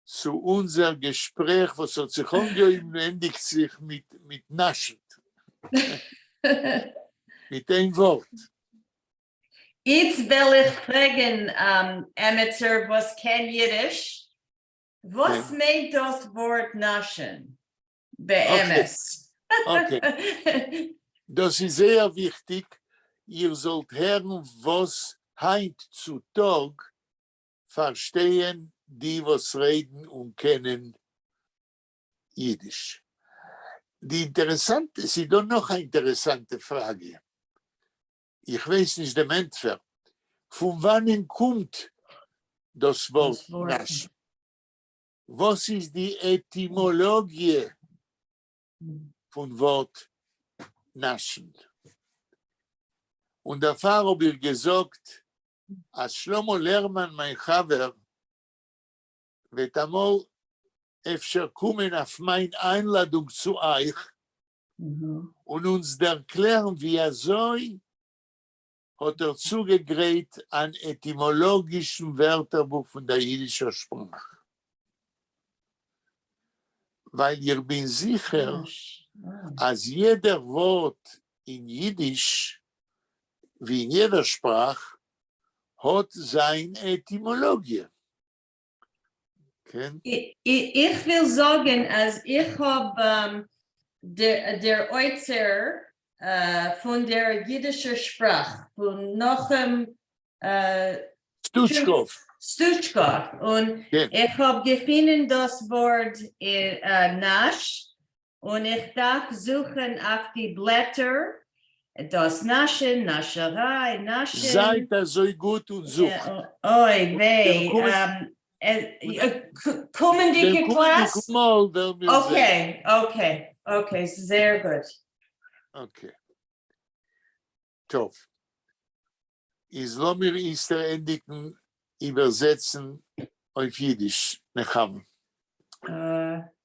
צו אונזער געשפרעך וואס האט זיך אנגעהויבן און ענדיגט זיך מיט מיט נאשן. מיט איין ווארט. איצט וועל איך פרעגן עמיצער וואס קען אידיש, וואס מיינט דאס ווארט נאשן באמת? okay, דאס איז זייער וויכטיג איר זאלט הערן וואס היינט צו טאג פארשטייען די וואס רעדן און קענען אידיש. די אינטערעסאנטע, ס'איז דא נאך א אינטערעסאנטע פראגע, איך ווייס נישט דעם ענטפער, פון וואנען קומט דאס ווארט נאשן? וואס איז די עטימאלאגיע פון ווארט נאשן? און דערפאר האב איך געזאגט אז שלמה לערמאן מיין חבר וועט אמאל אפשר קומען אויף מיין איינלאדונג צו אייך און אונז דערקלערן ווי אזוי האט ער צוגעגרייט אן עטימאלאגישן ווערטערבוך פון דער יידישער שפראך. ווייל איך בין זיכער אז יעדער ווארט אין יידיש ווי אין יעדער שפראך, האט זיין עטימאלאגיע. כן? איך וויל זאגן אז איך האב דער אוצר פון דער אידישער שפראך פון נחום סטוטשקאוו. סטוטשקאוו, און איך האב געפינען דאס ווארט נאש און איך דארף זוכן אויף די בלעטער דאס נאשן, נאשעריי, נאשן. זייט אזוי גוט און זוכט. אוי וויי, קומענדיגע קלאס? דעם קומענדיגן מאל וועלן מיר זען. okay, okay, okay, זייער גוט. okay. טוב. איז לאמיר איצטער ענדיגן איבערזעצן אויף אידיש, נחמה.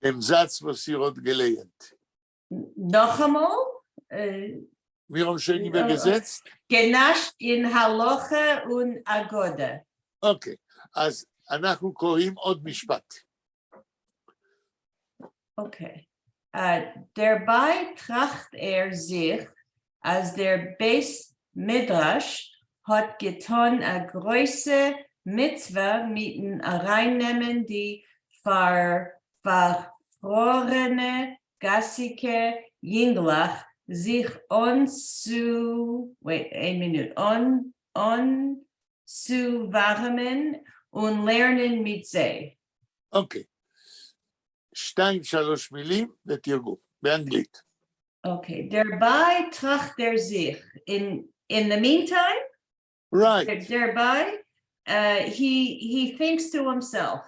דעם זאַץ, וואָס איר האָט געלייענט. נאָכאַמאָל? מיר האָבן שוין איבערגעזעצט? גענאַשט אין הלכה און אגדה. אוקיי, אז אנחנו קוראים עוד משפט. אוקיי. דערבײַ טראַכט ער זיך, אַז דער בית מדרש האָט געטאָן אַ גרויסע מצווה מיטן אַרײַננעמען די פֿאַרפֿראָרענע גאַסיקע ייִנגלעך זיך אָנצו, wait, איין מינוט, אָנצוּוואַרעמען און לערנען מיט זיי. אוקיי. שתיים, שלוש מילים ותרגום, באנגלית. אוקיי, דערבײַ טראַכט ער זיך. In the meantime, דערבײַ, he thinks to himself.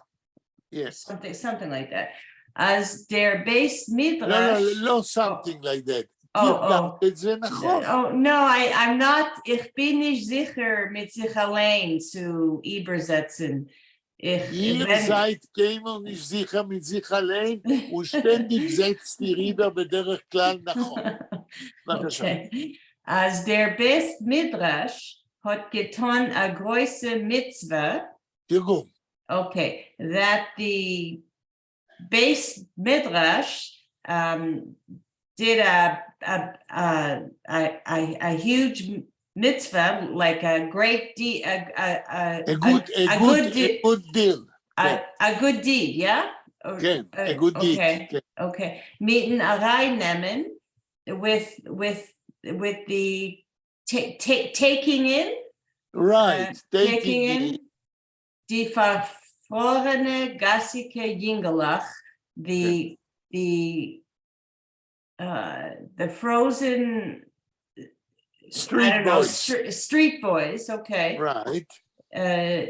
Something like that. אַז דער בית מדרש. לא, לא, לא something like that. תרגמת את זה נכון. Oh, no, I'm not, איך בין נישט זיכער מיט זיך אַליין צו איבערזעצן. איר זײַט קיינמאָל נישט זיכער מיט זיך אַליין און שטענדיק זעצט איר איבער בדרך כלל נכון. בבקשה. אַז דער בית מדרש האָט געטאָן אַ גרויסע מצווה. תרגום. Okay, that the בית מדרש did a huge mitzvah, like a great deed, a good, a good, a good deal. A good deed, yeah? כן, a good deed. Okay. מיטן אַרײַננעמען with the taking in, Right, taking taking in די פֿאַרפֿראָרענע גאַסיקע ייִנגעלעך, the frozen Street I don't know, boys. Street boys, okay.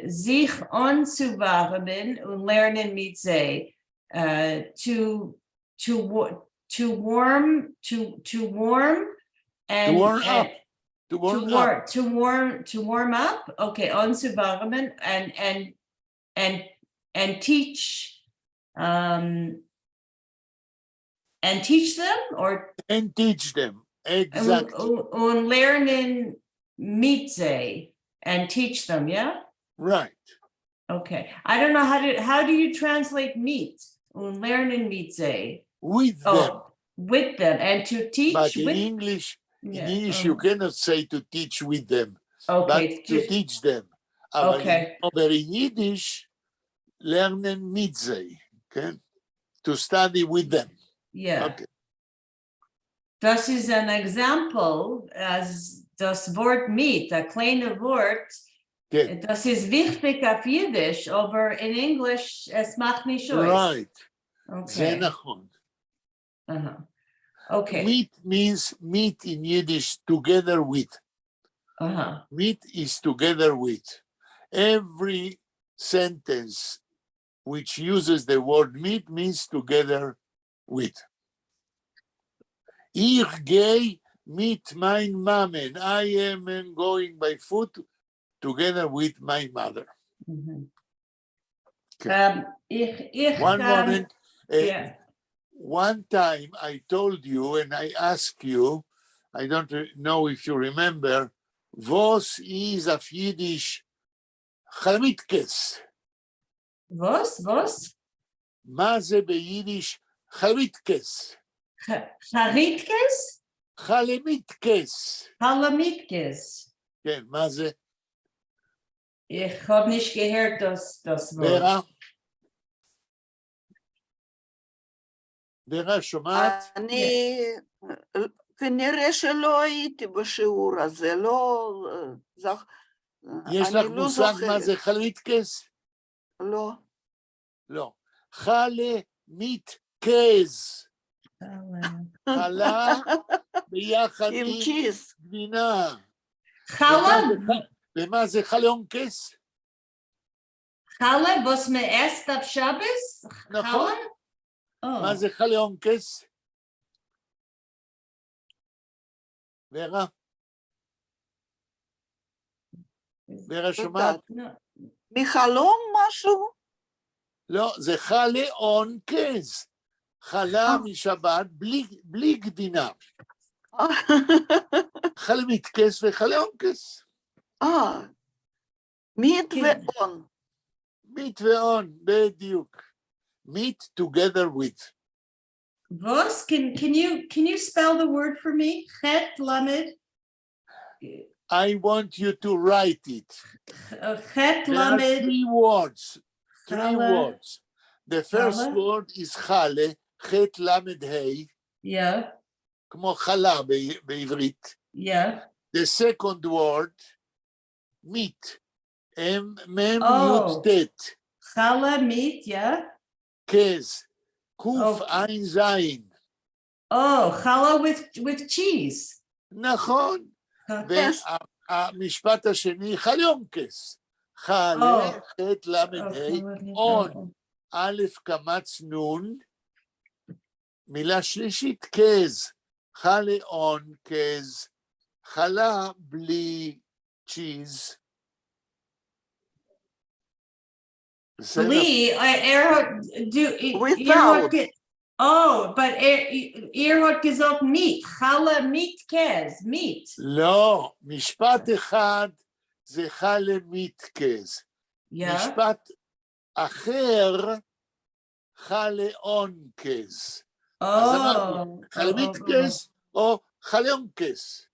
זיך אָנצוּוואַרעמען און לערנען מיט זיי. To warm and To warm up. To to warm up. warm, to warm up. Okay, אָנצוּוואַרעמען and teach them or And teach them. Exactly. און לערנען מיט זיי and teach them, yeah? Right. Okay. I don't know how do you translate מיט? און לערנען מיט זיי. With them. Oh, with them and to teach But in with English, in English you cannot say to teach with them, but to teach them. אבל אבער אין יידיש לערנען מיט זיי, כן? To study with them. Okay. דאָס איז אַן example, אַז דאָס וואָרט מיט, אַ קליינע וואָרט, דאָס איז וויכטיק אויף יידיש, אָבער אין English, עס מאַכט נישט אויס. Right. זה נכון. מיט means מיט in Yiddish together with. מיט is together with. Every sentence which uses the word מיט means together with. איך גיי מיט מײַן מאַמען. I am going by foot together with my mother. Okay. איך, One moment. Yeah. One time I told you and I asked you, I don't know if you remember, וואָס איז אויף יידיש חלמיטקעס? וואָס? וואָס? מה זה ביידיש חלמיטקעס? חריטקעס? חלמיטקעס. חלמיטקעס. כן, מה זה? איך האָב נישט געהערט דאָס וואָרט. ורה? ורה, שומעת? אני, כנראה שלא הייתי בשיעור הזה, לא, יש אני לך לא מושג מה זוכרת. זה חלמיטקעס? לא. לא. חלמיטקעס. חלה ביחד עם עם cheese. גבינה. חלה? ומה זה חלאונקס? חלה וואָס מע עסט אויף שבת? נכון. חלה? מה זה חלאונקס? ורה? ורה שומעת? לא. מחלום משהו? לא, זה חלאונקס. חלה משבת בלי גבינה. חלה מיט קעז וחלה אָן קעז. מיט ואָן. מיט ואָן, בדיוק. מיט together with. וואָס? Can you spell the word for me? חית למד? I want you to write it. חית There are למד. three words. Three חלה. words. The first חלה? word is חלה, חית למד ה', כמו חלה בעברית. The second word, מיט, M מם יוד טית. חלה מיט, yeah. קעז, קוף עין זין. Oh, challah with cheese. נכון. והמשפט השני, חלה אָן קעז. חלה, חית למד ה', אָן, א' קמץ נון, מילה שלישית, קעז, חלה אָן קעז, חלה בלי cheese. בסדר? בלי, ער האָט, דו, Without. Oh, but איר האָט געזאָגט מיט, חלה מיט קעז, מיט. לא, משפט אחד זה חלה מיט קעז. משפט אחר, חלה אָן קעז. אז אמרתי, חלה מיט קעז או חלה אָן קעז.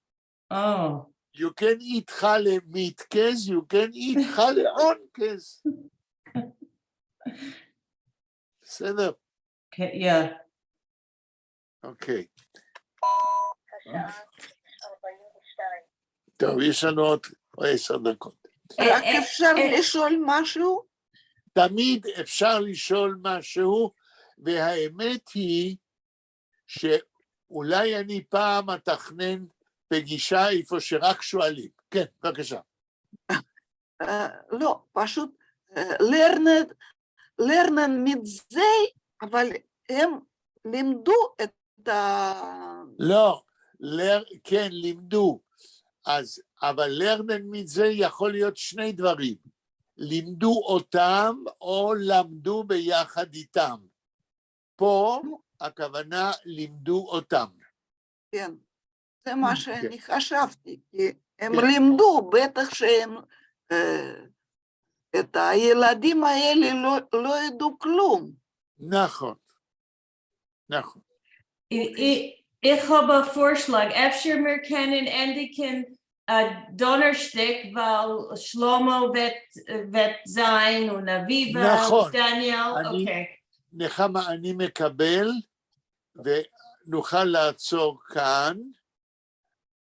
You can eat חלה מיט קעז, you can eat חלה אָן קעז. בסדר. Okay, yeah. אוקיי. השעה 42. טוב, יש לנו עוד 10 דקות. רק אפשר לשאול משהו? תמיד אפשר לשאול משהו, והאמת היא שאולי אני פעם אתכנן פגישה איפה שרק שואלים. כן, בבקשה. לא, פשוט לערנען, לערנען מיט זיי, אבל הם לימדו את ה... לא, כן, לימדו. אז, אבל לערנען מיט זיי יכול להיות שני דברים. לימדו אותם או למדו ביחד איתם. פה הכוונה לימדו אותם. כן, זה מה שאני חשבתי, כי הם לימדו, בטח שהם, את הילדים האלה לא ידעו כלום. נכון, נכון. איך האָב אַ פֿאָרשלאַג, אפֿשר מיר קענען ענדיקן דאָנערשטיק, ווײַל שלמה וועט זײַן און אביבה דניאל, אוקיי. נחמה, אני מקבל, ונוכל לעצור כאן,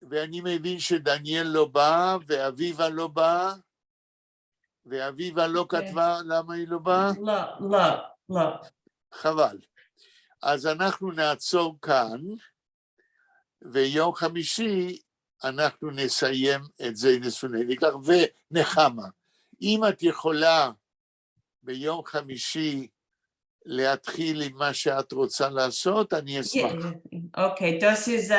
ואני מבין שדניאל לא בא, ואביבה לא באה, ואביבה לא כתבה למה היא לא באה? לא, לא, לא. חבל. אז אנחנו נעצור כאן, ויום חמישי אנחנו נסיים את זה ניקח, ונחמה. אם את יכולה ביום חמישי להתחיל עם מה שאת רוצה לעשות, אני אשמח. אוקיי, דאָס איז,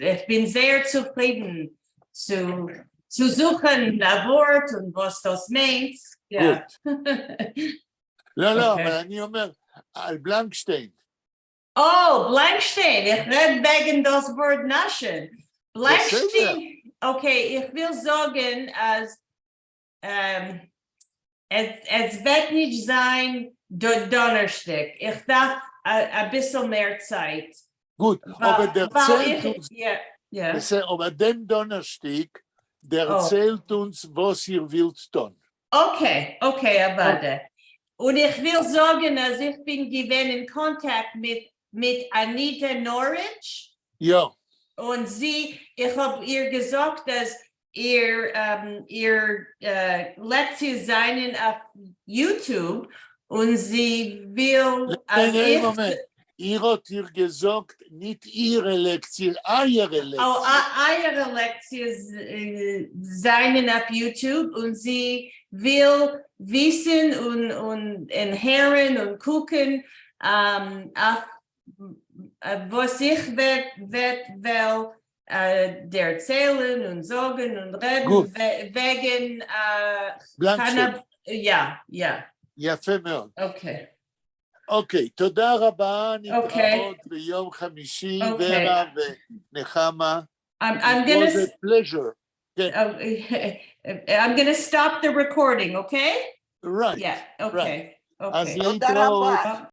איך בין זייער צופֿרידן צו זוכן אַ וואָרט און וואָס דאָס מיינט. גוט. לא, לא, אבל אני אומר, על בלנקשטיין. Oh, בלנקשטיין, איך רעד וועגן דאָס וואָרט נאַשן. בלנקשטיין, okay, איך וויל זאָגן, אַז עס וועט נישט זײַן דאָנערשטיק. איך דאַרף אַ ביסל מער צײַט. גוט, אָבער דערציילט אונדז, אָבער דעם דאָנערשטיק, דערציילט אונדז, וואָס איר ווילט טאָן. Okay, אַוודאי. און איך וויל זאָגן, אַז איך בין געווען אין קאָנטאַקט מיט אניטה נאָריטש. יאָ. און זי, איך האָב איר געזאָגט, אַז איר לעקציעס זײַנען אויף YouTube און זי וויל, אַז איך... מאָמענט, איר האָט איר געזאָגט, נישט אירע לעקציעס, אײַערע לעקציעס. Oh, אײַערע לעקציעס זײַנען אויף YouTube און זי וויל וויסן און הערן און קוקן אויף וואָס איך וועט דערציילן און זאָגן און רעדן וועגן בלנקשטיין. יאָ. יפה מאוד. אוקיי. אוקיי, תודה רבה, אוקיי. נתראות ביום חמישי, אוקיי. ורה ונחמה. I'm, I'm It gonna, was a pleasure. oh, I'm gonna stop the recording, okay? Right. Yeah, okay, אז okay. תודה להתראות. רבה.